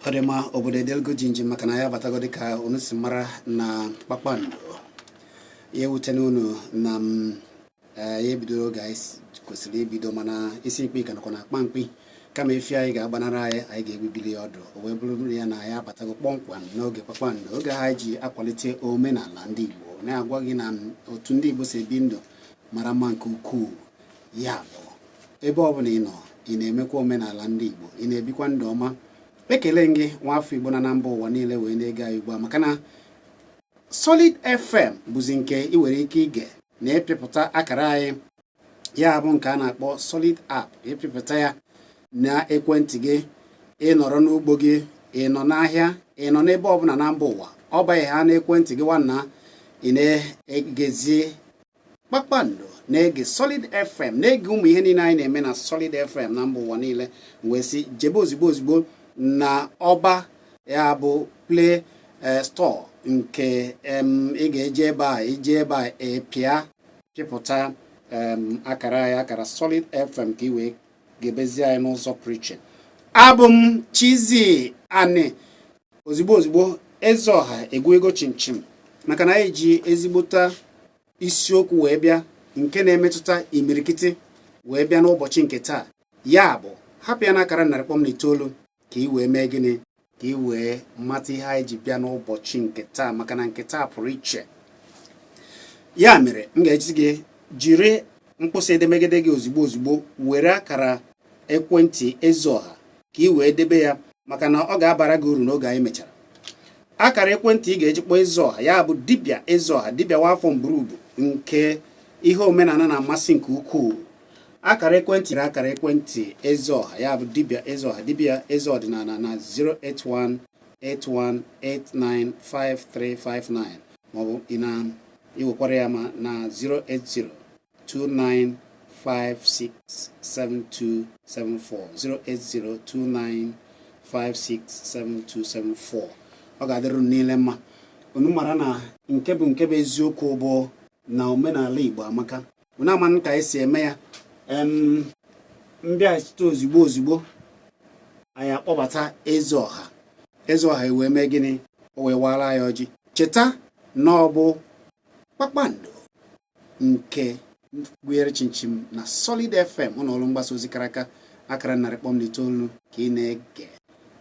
Ọ dị mma, obodo edelgo jinjim maka na ya abatago dịka unu si mara na Kpakpando. Ya ewutena unu na m ya ebidoro oge anyị kwesịrị ibido, mana isi mkpi ka nọkwa na akpa mkpi. Kama efi anyị ga-agbanara anyị, anyị ga-egbubili ya ọdụ. O wee bụrụ ya na anyị abatago kpọmkwem n'oge Kpakpando, oge ha ji akwalite omenala ndị Igbo, na-agwa gị na otu ndị Igbo si ebi ndụ mara mma nke ukwuu. Ya bụ, ebe ọ bụla ị nọ, ị na-emekwa omenala ndị Igbo, ị na-ebikwa ndụ ọma. Ekele gị, nwafọ Igbo na na mba ụwa niile wee na-ege anyị ugbu a, maka na Solid FM bụzi nke ị nwere ike ige na ịpịpụta akara anyị, ya bụ nke a na-akpọ Solid app. Ịpịpụta ya na ekwentị gị, ị nọrọ n'ugbo gị, ị nọ n'ahịa, ị nọ n'ebe ọbụla na mba ụwa, ọ baghị ha n'ekwentị gị nwanna, ị na-egezi Kpakpando, na-ege Solid FM, na-ege ụmụ ihe niile anyị na-eme na Solid FM na mba ụwa niile. Wee sị jebe ozigbo ozigbo na ọba, ya bụ Play Store, nke ị ga-eje ebe a, ije ebe a, ịpịa pịpụta akara anyị, akara Solid FM, ka ị wee gebezie anyị n'ụzọ pụrụ iche. Abụ m Chizzy Ani. Ozigbo ozigbo, eze ọha egwu ego chimchim, maka na anyị ji ezigbota isiokwu wee bịa nke na-emetụta imirikiti wee bịa n'ụbọchị nke taa. Ya bụ, hapụ ya n'akara 100.9 ka ị wee mee gịnị? Ka ị wee mata ihe anyị ji bịa n'ụbọchị nke taa, maka na nke taa pụrụ iche. Ya mere m ga-eji gị jiri mkpịsị edemede gị ozigbo ozigbo were akara ekwentị eze ọha ka ị wee debe ya, maka na ọ ga-abara gị uru n'oge anyị mechara. Akara ekwentị ị ga-eji kpọọ eze ọha, ya bụ dibịa eze ọha, dibịa nwafọ mburubu nke ihe omenala na-amasị nke ukwuu. Akara ekwentị, akara ekwentị eze ọha, ya bụ dibịa eze ọha, dibịa eze ọdịnala, na 08181895359, maọbụ ị na iwekwara ya ma na 08029567274, 08029567274. Ọ ga-adịrị unu niile mma. Unu mara na nke bụ eziokwu bụ na omenala Igbo amaka. Unu ama ka esi eme ya. Mbịachite ozigbo ozigbo, anyị akpọbata eze ọha. Eze ọha wee mee gịnị? O wee wara anyị ọjị. Cheta na ọ bụ Kpakpando nke gụnyere chinchin na Solid FM, ụlọ ọrụ mgbasa ozi kara aka, akara 100.9 ka ị na-ege.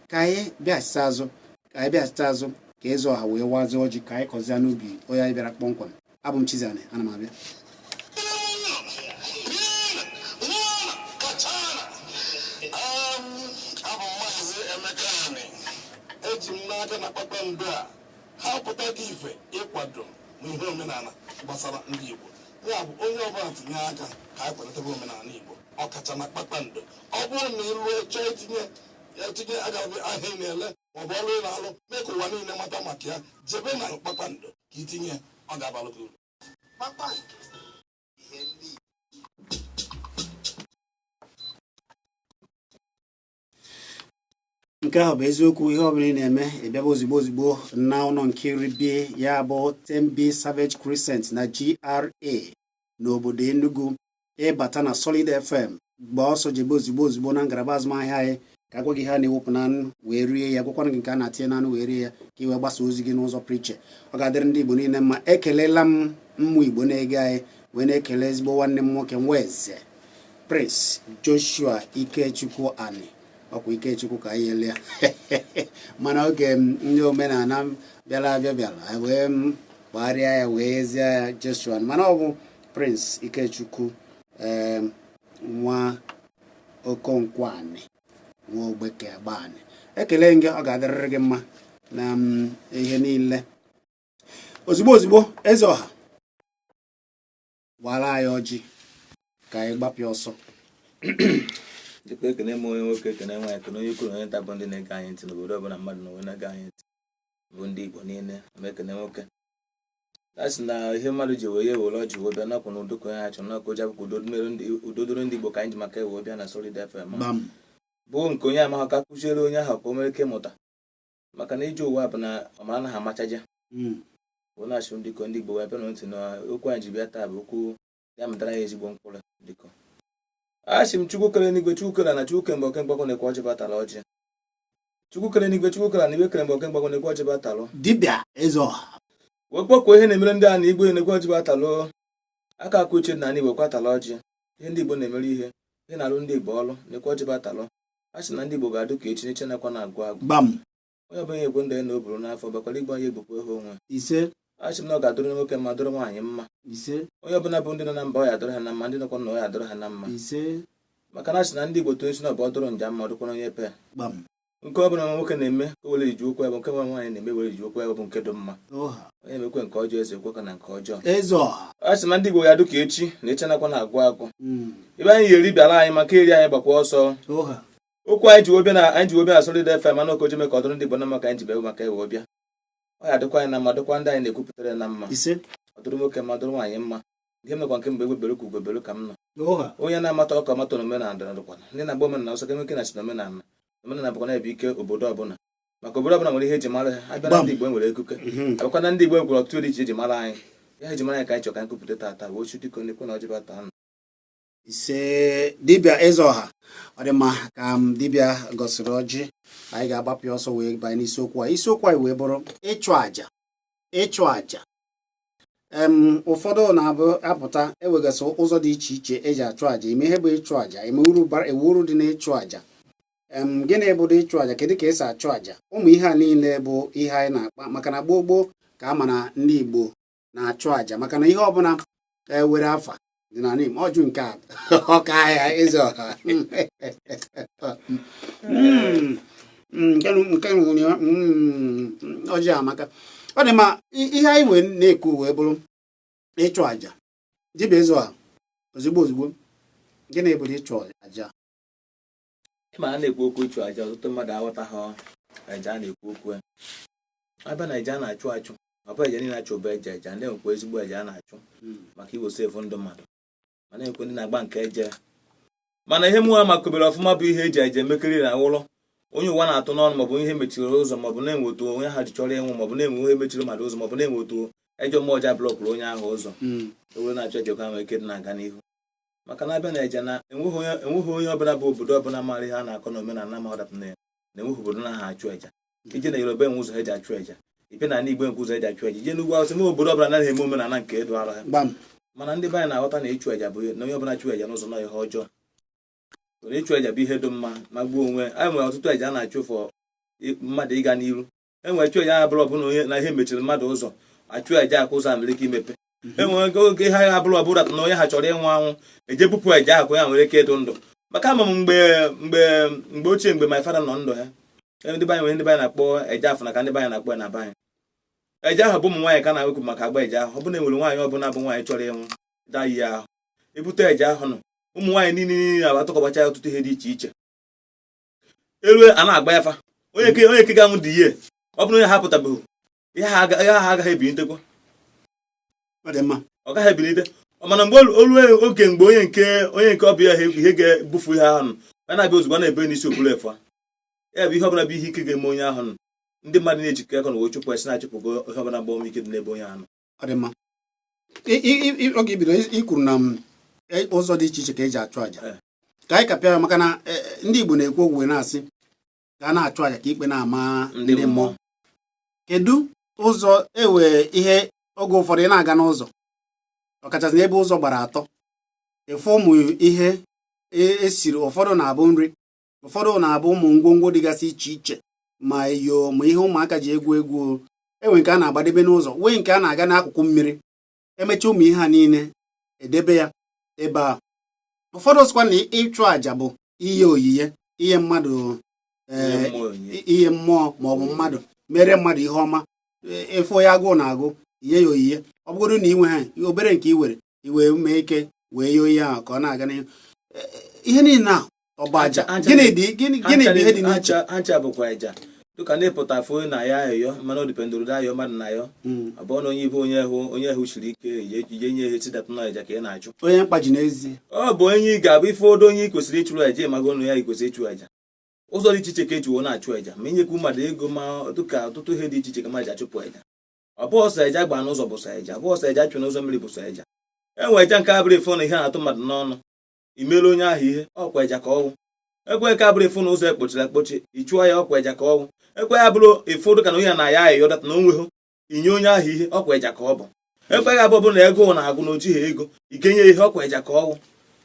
Ka anyị bịachite azụ, ka anyị bịachite azụ, ka eze ọha wee wazie ọjị, ka anyị kọzie n'ubi onye anyị bịara kpọmkwem. Abụ m Chizzy Ani, ana m abịa. Abụ m Maazị Emeka Ani. Eji m n'aka na Kpakpando a ha pụta gị ife ịkwado n'ihe omenala gbasara ndị Igbo. Ya bụ, onye ọbụla tinye aka ka anyị kwalitebe omenala Igbo, ọkacha na Kpakpando. Ọ bụrụ na ị lụọ, chọọ itinye etinye agaghị ahịa ị na-ele maọbụ ọrụ ị na-alụ, mee ka ụwa niile mata maka ya, jebe na Kpakpando ka itinye, ọ ga-abalụ gị uru. Kpakpando, ihe ndị Nke ahụ bụ eziokwu. Ihe ọbụla ị na-eme, ị bịaba ozigbo ozigbo na ụlọ nke iri B, ya bụ 10B Savage Crescent na GRA n'obodo Enugu. Ịbata na Solid FM, gbaa ọsọ jebe ozigbo ozigbo na ngalaba azụmahịa anyị, ka agwa gị ihe a na-ewepụ n'anụ wee rie ya, gwakwana gị nke a na-atinye n'anụ wee rie ya, ka ị wee gbasa ozi gị n'ụzọ pụrụ iche. Ọ ga-adịrị ndị Igbo niile mma. Ekelela m mmụ Igbo na-ege anyị, wee na-ekele ezigbo nwanne m nwoke, Nwaeze Prince Joshua Ikechukwu Ani. Ọkwa Ikechukwu ka anyị ele ya, mana oge ndị omenala bịara abịa bịara wee m gbagharịa ya wee zie ya Joshua, mana ọ bụ Prince Ikechukwu, ee, nwa Okonkwo Ani, nwa Ogbeke Agbani. Ekele gị, ọ ga-adịrịrị gị mma na ihe niile. Ozugbo ozugbo, eze ọha gbara anyị ọjị ka anyị gbapịa ọsọ. Dịkwa, ekene m onye nwoke, ekene nwaanyị, ekene onye ukwu na onye nta, bụ ndị na-ege anyị ntị n'obodo ọbụla mmadụ na onwe na-ege anyị ntị, bụ ndị Igbo niile. Ma ekene nwoke a sị na ihe mmadụ ji wee ya ewere ọjị wee bịa nakwa na udo ka onye ha chọrọ nakwa oji abụkwa udo mere ndị udo doro ndị Igbo, ka anyị ji maka ewe bịa na Solid FM. Gbam. Bụ nke onye amaghị ka kụziere onye ahụ ka o nwere ike ịmụta, maka na ije ụwa bụ na ọmara anaghị amachaja. Bụ na-achụ ndị ko ndị Igbo wee bịa na ntị na okwu anyị ji bịa taa bụ okwu ya mụtara ya ezigbo mkpụrụ. Dịkọ a sị m, Chukwu kere n'igwe, Chukwu kere na Chukwu kemgbe oke mgbakọ na-ekwe ọjị batara ọjị. Chukwu kere n'igwe, Chukwu kere na igwe, kere mgbe oke mgbagwo na-ekwe ọjị batalụ. Dibịa eze ọha. Wee kpọkuo ihe na-emere ndị a na igwe na-ekwe ọjị batalụ. Aka akụ uche na Igbo kwatala ọjị. Ihe ndị Igbo na-emere, ihe ihe na-alụ ndị Igbo ọlụ na-ekwe ọjị batalụ. A sị na ndị Igbo ga-adụ ka echi n'eche nakwa na-agụ agụ. Gbam. Onye ọbụla egwe ndụ ya na o buru n'afọ bakwara igbe onye egbukwa ha onwe. Ise. A sị m na ọ ga-adụrụ nwoke mma, dụrụ nwaanyị mma. Ise. Onye ọbụla bụ ndị nọ na mba, ọ ya adụrụ ha na mma. Ndị nọkwa na ọ ya adụrụ ha na mma. Ise. Maka na a sị na ndị Igbo too isi na ọ bụ ọ dụrụ nja mma, ọ dụkwara onye pe. Gbam. Nke ọ bụla nwoke na-eme ka o were iji okwu ya bụ nke nwa nwaanyị na-eme were iji okwu ya bụ nke dị mma. Ọha. Onye emekwe nke ọjọọ, eze ekwekọ na nke ọjọọ. Eze ọha. A sị na ndị Igbo ya dụ ka echi na echi nakwa na-agụ agụ. Ebe anyị ga-eri bịara anyị maka eri anyị gbakwa ọsọ. Ọha. Okwu anyị ji wee bịa na anyị ji wee bịa na Solid FM mana okoji mee ka ọ dụrụ ndị Igbo na mma ka anyị ji bịa maka ewe ọbịa. Ọ ya dịkwa anyị na mma, dịkwa ndị anyị na-ekwupụtara na mma. Ise. Ọ dụrụ nwoke mma, dụrụ nwaanyị mma. Ihe m nọkwa nke mgbe egbe bere ka ugo bere ka m nọ. Ọha. Onye na-amata ọka amata omenala dịkwana ndị na-agba omenala ọsọ ka enweke na si na omenala omenala bụkwa na-ebu ike obodo ọbụla, maka obodo ọbụla nwere ihe eji mara ha. Abịa na Gbam. ndị Igbo nwere ekuke, abịakwa na ndị Igbo nwere ọtụtụ dị iche eji mara anyị. Ya eji mara anyị ka anyị chọrọ ka anyị kwupụta tata wee ochu dịka onye kwe na ọjị bata nụ. Ise. Dibịa eze ọha, ọ dị mma ka m dibịa gọsịrị ọjị, anyị ga-agbapụ ya ọsọ wee banye n'isiokwu a. Isiokwu anyị wee bụrụ ịchụ àjà. Ịchụ àjà, ụfọdụ na-abụ apụta ewegasị ụzọ dị iche iche eji achụ àjà. Ime ihe bụ ịchụ àjà, eme uru bara, ewe uru dị n'ịchụ àjà. Gịnị bụ ịchụ àjà? Kedu ka esi achụ àjà? Ụmụ ihe a niile bụ ihe anyị na-akpa, maka na gboo gboo ka a ma na ndị Igbo na-achụ àjà, maka na ihe ọbụla ewere afa dị n'ala Igbo. Ọjụ nke a ọka ahịa eze ọha. Nke nwere ọjị amaka. Ọ dị mma. Ihe anyị wee na-ekwu wee bụrụ ịchụ àjà. Dibịa eze ọha, ozugbo ozugbo, gịnị bụ ịchụ àjà? Ịma a na-ekwu okwu ịchụ àjà, ọtụtụ mmadụ aghọtaghị àjà a na-ekwu okwu ya. Abịa na àjà a na-achụ achụ, ọ bụ àjà niile achụ bụ eje àjà. Ndị nwekwa ezigbo àjà a na-achụ maka iwosa efu ndụ mmadụ, mana ekwe ndị na-agba nke eje. Mana ihe mụnwa makobere ọfụma bụ ihe eji àjà emekiri na ụlọ onye ụwa na-atụ n'ọnụ, maọbụ ihe mechiri ụzọ, maọbụ na-enwe otu onye ha ji chọrọ ịnwụ, maọbụ na-enwe ihe mechiri mmadụ ụzọ, maọbụ na-enwe otu ejọ mmụọ ọjọọ blọkụrụ onye ahụ ụzọ. Ewere na-achọ eje ka nwee ike dị na-aga n'ihu, maka na abịa na eje na enweghị onye ọbụla bụ obodo ọbụla maara ihe a na-akọ na omenala ma ọ dapụ na ya na enweghị obodo na ha achụ eja. Ije na Yoruba enwe ụzọ ha eji achụ eja, ibe na Igbo enwe ụzọ eji achụ eja, ije n'ugwu Awụsa enwe obodo ọbụla anaghị eme omenala nke edu ara ha. Gbam. Mana ndị be anyị na-aghọta na ịchụ eja bụ na onye ọbụla chụ eja n'ụzọ na ihe ọjọọ. Na ịchụ eja bụ ihe dị mma ma gbuo onwe. Anyị nwere ọtụtụ eja a na-achụ fọ mmadụ ịga n'iru. E nwere chụ eja abụrụ ọbụla onye na ihe mechiri mmadụ ụzọ, achụ eja aka ụzọ nwere ike imepe. E nwere oge ha abụrụ ọbụla na onye ha chọrọ ịnwụ anwụ, eje bupụ eja ahụ ka onye nwere ike ịdụ ndụ. Maka ama m mgbe mgbe mgbe ochie, mgbe my father nọ ndụ ha, ndị be anyị nwere ndị be anyị na-akpọ eje afọ na ka ndị be anyị na-akpọ ya na be anyị. Eje ahụ bụ ụmụ nwaanyị ka na-ekwu maka agba eje ahụ. Ọ bụ na enwere nwaanyị ọbụla bụ nwaanyị chọrọ ịnwụ daa yi ahụ, ebute eje ahụ nọ, ụmụ nwaanyị niile niile na-atụkọbacha ya ọtụtụ ihe dị iche iche elu a na-agba ya fa. Onye ke ga-anwụ dị ihe ọ bụrụ onye ha pụtabeghị, ihe ha agaghị ebilitekwa. Ọ dị mma. Ọ gaghị ebilite. Mana mgbe olu oge mgbe onye nke ọbịa ihe ga-ebufu ihe ahụ nọ a na-abịa ozugbo, a na-ebe n'isi okpuru efu ya bụ ihe ọbụla bụ ihe ike ga-eme onye ahụ nọ. Ndị mmadụ na-ejikọ aka na wee chụpụ esi na-achụpụgo ihe ọbụla gba ike dị n'ebe onye ahụ nọ. Ọ dị mma. Oge ibido i kwuru na ụzọ dị iche iche ka eji achụ àjà. Ka anyị kapịa ya, maka na ndị Igbo na-ekwu okwu wee na-asị ka a na-achụ àjà ka ikpe na-ama ndị mmụọ. Kedu ụzọ ewe ihe oge ụfọdụ ị na-aga n'ụzọ, ọkachasị n'ebe ụzọ gbara atọ, efu ụmụ ihe esiri, ụfọdụ na-abụ nri, ụfọdụ na-abụ ụmụ ngwongwo dịgasị iche iche, ma iyo ma ihe ụmụaka ji egwu egwu, enwe nke a na-agbadebe n'ụzọ, nwee nke a na-aga n'akụkụ mmiri, emechaa ụmụ ihe a niile edebe ya ebe a. Ụfọdụ sịkwa na ịchụ àjà bụ ihe oyiye ihe mmadụ, ihe mmụọ ma ọ bụ mmadụ mere mmadụ ihe ọma, efu ya agụụ na-agụ, inye ya oyiye. Ọ bụrụ na ị nwe ha obere nke i were iwe mee ike wee ye oyi ahụ ka ọ na-aga n'ihu. Ihe niile a ọ bụ àjà? Gịnị dị gịnị bụ ihe dị n'iche? Acha bụkwa àjà dịka ndị pụta afọ na ya ayọ, mana ọ dịpendụrụ ayọ mmadụ na ayọ. Ọ bụrụ na onye ibe onye hụ siri ike ije nye ihe tidata na àjà ka ị na-achụ. Onye mkpa ji n'ezie. Ọ bụ onye ị ga-abụ ife odo onye ị kwesịrị ịchụrụ àjà, ịmago na ya ị kwesịrị ịchụ àjà. Ụzọ dị iche iche ka eji wee na-achụ àjà, ma inyekwu mmadụ ego, ma dịka ọtụtụ ihe dị iche iche ka mmadụ ji achụpụ àjà. Ọ bụ ọsọ àjà gba n'ụzọ bụ sọ àjà, ọ bụ ọsọ àjà chụ n'ụzọ mmiri bụ sọ àjà. E nwere àjà nke abụrụ ifo na ihe na-atụ mmadụ n'ọnụ, imere onye ahụ ihe ọkwa àjà ka ọwụ. Ekwe ka abụrụ ịfụ na ụzọ ekpochiri ekpochi, ị chụọ ya, ọkwa eja ka ọ bụ. Ekwe ya bụrụ ịfụ dịka na onye na ya ayọ data na onweghị inye onye ahụ ihe, ọkwa eja ka ọ bụ. Ekwe ya bụ na ego na-agụ na ojighị ego ikenye ihe, ọkwa eja ka ọ bụ.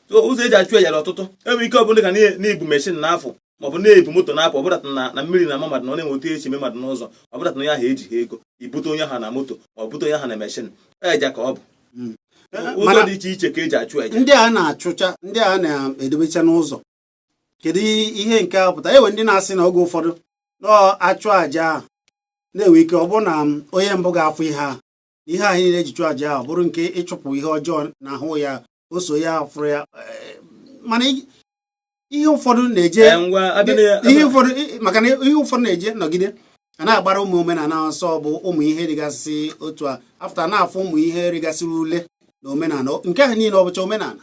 So ụzọ eji achụ eja dị ọtụtụ. Enwere ike ọ bụrụ dịka na-ebu machine n'afọ, maọbụ na-ebu moto na-apụ, ọ bụrata na mmiri na ama mmadụ, na ọ na-enweta echi eme mmadụ n'ụzọ, ọ bụrata na onye ahụ ejighị ego, ibute onye ahụ na moto ma ọ bute onye ahụ na machine, eja ka ọ bụ. Ụzọ Mana dị iche iche ka eji achụ eja. Ndị a na-achụcha, ndị a na-edobecha n'ụzọ, kedu ihe nke a pụtara? Enwe ndị na-asị na oge ụfọdụ na achụ àjà a na-enwe ike ọ bụrụ na onye mbụ ga-afụ ihe a, ihe ahụ niile eji chụọ àjà ahụ bụrụ nke ịchụpụ ihe ọjọọ n'ahụ ya, o so ya fụrụ ya. Mana ihe ụfọdụ na-eje Ee, ngwa abịa ihe ụfọdụ maka na ihe ụfọdụ na-eje nọgide a na-agbara ụmụ omenala ọsọ bụ ụmụ ihe dịgasị otu a after na-afụ ụmụ ihe rigasịrị ule na omenala nke ahụ niile, ọ bụcha omenala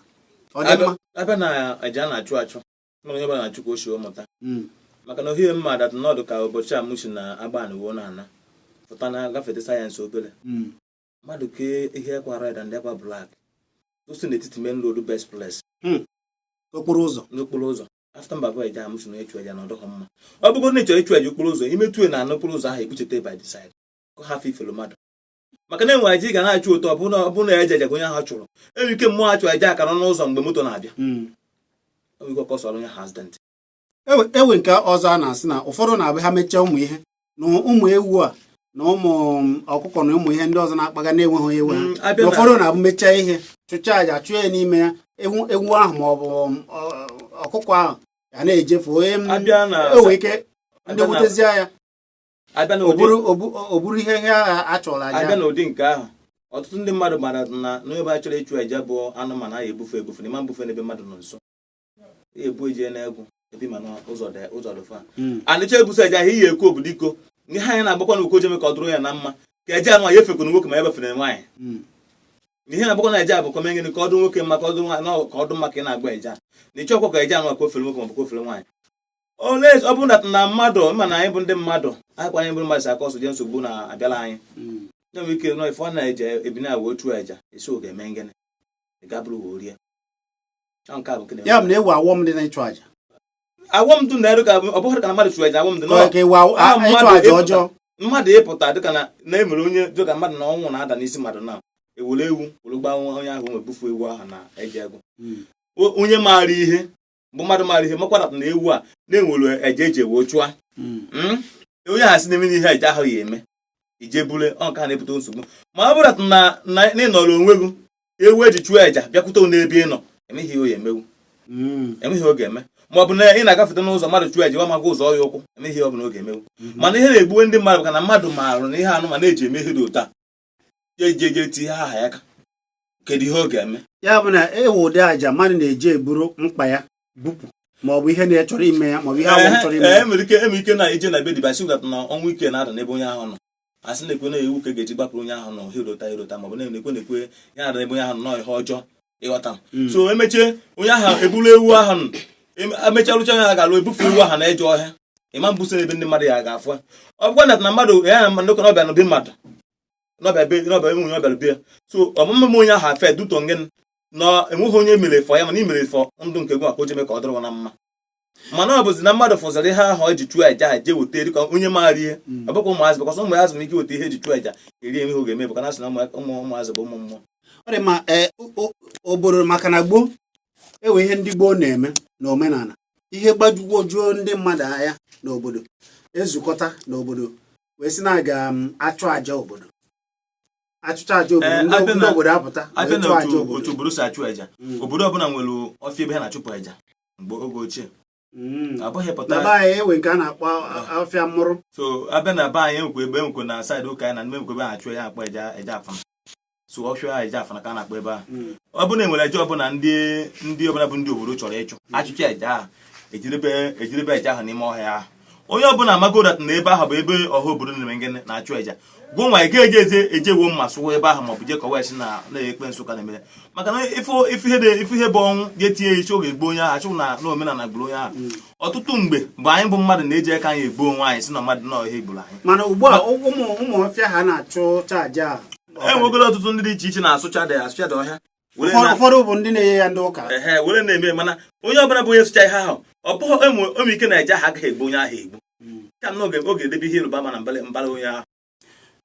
ọ dị mma. Abịa na aja a na-achụ achụ, mana onye ọbụla na-achụ ka o si mụta, maka na ohie mma dat nọdụ ka ụbọchị a mụ si na agban wuo na ana pụta na gafete sayensị obere mmadụ kee ihe akwa red and akwa black o si n'etiti main road, best place. Okporo ụzọ. N'okporo ụzọ. After mbabụ eja amụsị na ịchụ eja na ọdọghọ mma. Ọ bụgo na ị chọrọ ịchụ eja okporo ụzọ, imetue na n'okporo ụzọ ahụ, ebuchete by the side ka hafụ ifelu mmadụ, maka na enwere aja ị ga na-achụ ụtọ. Ọ bụrụ na eje eja ka onye ahụ chụrụ, enwere ike mmụọ achụ eja akara n'ụzọ mgbe moto na-abịa, enwere ike ọkọsọrọ onye ahụ accident. Ewe nke ọzọ a na-asị na ụfọdụ na-abịa ha mechaa ụmụ ihe na ụmụ ewu a na ụmụ ọkụkọ na ụmụ ihe ndị ọzọ na-akpaga na-enweghị onye ewe ha. Abịa na ụfọdụ na-abụ mechaa ihe, chụchaa aja, chụọ ya n'ime ya, ewu ewu ahụ ma ọ bụ ọkụkọ ahụ ya na-ejefu onye Abịa na enwe ike ndị abịa na wutezie ya. Abịa na o ụdị buru o buru ihe ihe ahụ a chọrọ aja. Abịa n'ụdị nke ahụ, ọtụtụ ndị mmadụ mara na n'ebe a chọrọ ịchụ aja bụ anụmanụ a ebufe ebufe na ịma mbufe n'ebe mmadụ nọ nso, ebu eje n'egwu ebe ma na ụzọ dị, ụzọ dị fa. Anịcha ebuso aja ahụ iyi ekwu obodo iko ihe anyị na-agbakwa na uko jeme ka ọ dụrụ ya na mma, ka eje anụ ya efekwana nwoke ma ya befere nwaanyị. Na ihe na-agbakwa na eje a bụkwa mee gịnị? Ka ọ dụ nwoke mma, ka ọ dụ nwaanyị ka ọ dụ mma, ka ị na-agba eje a na ịchọkwa ka eje anụ ka o fere nwoke maọbụ ka o fere nwaanyị. Ole ọ bụrụ na mmadụ ma na anyị bụ ndị mmadụ, anyị kwa anyị bụrụ mmadụ si aka ọsọ jee nsogbu na-abịala anyị. Na-enwe ike nọ ife ọ na-eje ebina wee chụọ eja esi oge eme ngịnị, ị ga bụrụ wee rie. Ọ nke a bụ nke na-eme. Ya bụ na ewu awọm dị na ịchụ aja. Awọm dụ na ka ọ bụghị ka na mmadụ chụọ eja awọm dị ka ka ewu mmadụ ịchụ aja ịpụta. ọjọọ. Mmadụ ịpụta dịka na na-emere onye, dịka mmadụ na ọnwụ na-ada n'isi mmadụ, na ewere ewu were gbaa onye ahụ, nwe bufu ewu ahụ na eji egwu. Onye maara ihe bụ mmadụ maara ihe makwara na ewu a na-enwere eje eji ewe chụa. Onye ahụ sị na-eme ihe eje ahụ ya eme ije bule ọ nke a na-ebute nsogbu. Ma ọ bụrụ na na ịnọrọ onwe gị, ewu eji chụọ eja bịakwute n'ebe ị nọ, emeghị ihe o ya emewu. Enweghị oge eme, ma ọ bụ na ị na-agafete n'ụzọ, mmadụ chụọ eja wa maga ụzọ ọya ụkwụ, emeghị ihe ọ bụla oge emewu. Mana ihe na-egbuwe ndị mmadụ bụ ka na mmadụ maara na ihe anụmanụ eji eme ihe dị otu a, ya eji eje tinye aha ya ka kedu ihe ọ ga-eme? Ya bụ na ewu ụdị aja mmadụ na-eji eburu mkpa ya bupụ, ma ọ bụ ihe na-echọrọ ime ya, ma ọ bụ ihe awụ chọrọ ime ya. Enwere ike na ije na be dibịa sị na ọnwụ ike na-ada n'ebe onye ahụ nọ, asị na-ekwe na ewu ka ga-eji gbapụrụ onye ahụ nọ hirota hirota, maọbụ na-ekwe na-ekwe ya na-ada n'ebe onye ahụ nọ ihe ọjọọ, ịghọta m? So emechie onye ahụ eburu ewu ahụ nọ, emechaa rụcha onye ahụ ga-alụ ebufu ewu ahụ na eje ọhịa, ịma mbuso n'ebe ndị mmadụ ya ga-afụ ya. Ọ bụkwa na mmadụ ya na ndị n'ọbịa n'obi mmadụ n'ọbịa be n'ọbịa enwe onye ọbịara be ya, so ọmụmụ m onye ahụ afe duto ngị na enweghị onye mere fọ ya, mana i mere fọ ndụ nke gị maka o ji eme ka ọ dịrị na mma. Mana ọ bụzi na mmadụ fụzara ihe ahụ eji chụọ aja a jee weta dịka onye maara ihe. Ọ bụkwa ụmụazị, bụkwa ụmụazị nwere ike weta ihe eji chụọ aja eri, enweghị oge eme, bụka na asị na ụmụ ụmụazị bụ ụmụ mmụọ. Ọ dị mma. Ee, obodo maka na gboo ewe ihe ndị gboo na-eme na omenala, ihe gbajugwojuo ndị mmadụ anya n'obodo, ezukọta n'obodo wee sị na aga m achụ aja obodo, achụcha aja obodo, Ee, ndị abịa ndị obodo apụta abịa wee na chụọ aja otu obodo. Otu obodo si achụ aja, obodo ọbụla nwere ọfịa ebe ha na-achụpụ aja mgbe oge ochie. Abụghị Na pụta be anyị ewe nke a na-akpọ afịa mụrụ. So abịa na be anyị, enwekwa ebe enwekwa na side ụka anyị na ndị enwekwa ebe a na-achụ ya akpọ eja eja afana. So ọfịa eja afana ka a na-akpọ ebe ahụ. Ọ bụrụ na enwere eje ọbụla ndị ọbụla bụ ndị obodo chọrọ ịchụ achụcha eje ahụ, ejirebe eje ahụ n'ime ọhịa ahụ. Onye ọbụla amago that na ebe ahụ bụ ebe ọha obodo na-eme ngịnị na-achụ eja gwuo nwa ị ga-eje eje eje wuo mma sụwa ebe ahụ, maọbụ jee kọwa esi na na-ekpe nsụka na-eme, maka na ife ihe bụ ọnwụ ga-etinye ya isi oge egbu onye ahụ achụ na omenala gburu onye ahụ. Ọtụtụ mgbe bụ anyị bụ mmadụ na-eji aka anyị egbu onwe anyị, si na mmadụ na ọhịa egburu anyị. Mana ugbu a ụmụ ụmụ ọfịa ha na-achụcha aja a. E nwegoro ọtụtụ ndị dị iche iche na-asụcha dị asụcha dị ọhịa were Ụfọdụ bụ ndị na-enye ya ndị ụka. Ehe, were na-eme. Mana onye ọbụla bụ onye sụcha ihe ahụ, ọ Ọ bụghị enwe ike na eje ahụ agaghị egbu onye ahụ egbu, ka m na oge edebe ihe ịrụba ama na mbala onye ahụ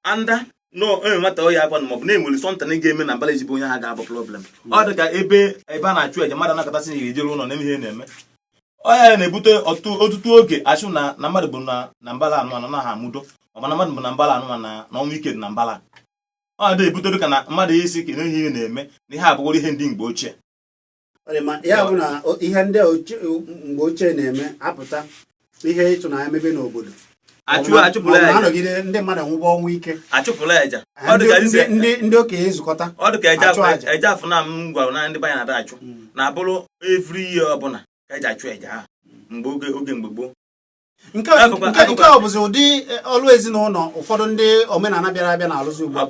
anda no enwe nwata ọya akwa, maọbụ na enwere something ga-eme na mbala ezigbo onye ahụ ga-abụ problem. Ọ dị ka ebe ebe a na-achụ eje, mmadụ anakọtasị na ejere ụlọ na ihe na-eme ọya na-ebute ọtụtụ oge achụ na mmadụ bụ na mbala anụ anụ naghị amụdo, maọbụ na mmadụ bụ na mbala anụ na ọnwụ ike dị na mbala. Ọ dị ebute ka na mmadụ isi ka ihe na-eme na ihe abụghị ihe ndị mgbe ochie. Ya bụ na ihe ndị mgbe ochie na-eme apụta ihe ịtụnanya mebe n'obodo. Achụpụla ya. Anọgide ndị mmadụ nwụba ọnwụ ike. Achụpụla eja. Ndị okenye ezukọta. Ọ dị ka eje afụ na m gwara na ndị banya na-ada achụ na-abụrụ every year ọbụla ka eji achụ eja ahụ mgbe oge mgbe gboo. Nke a bụzi ụdị ọrụ ezinụlọ ụfọdụ ndị omenala bịara abịa na-arụzi ugbu a,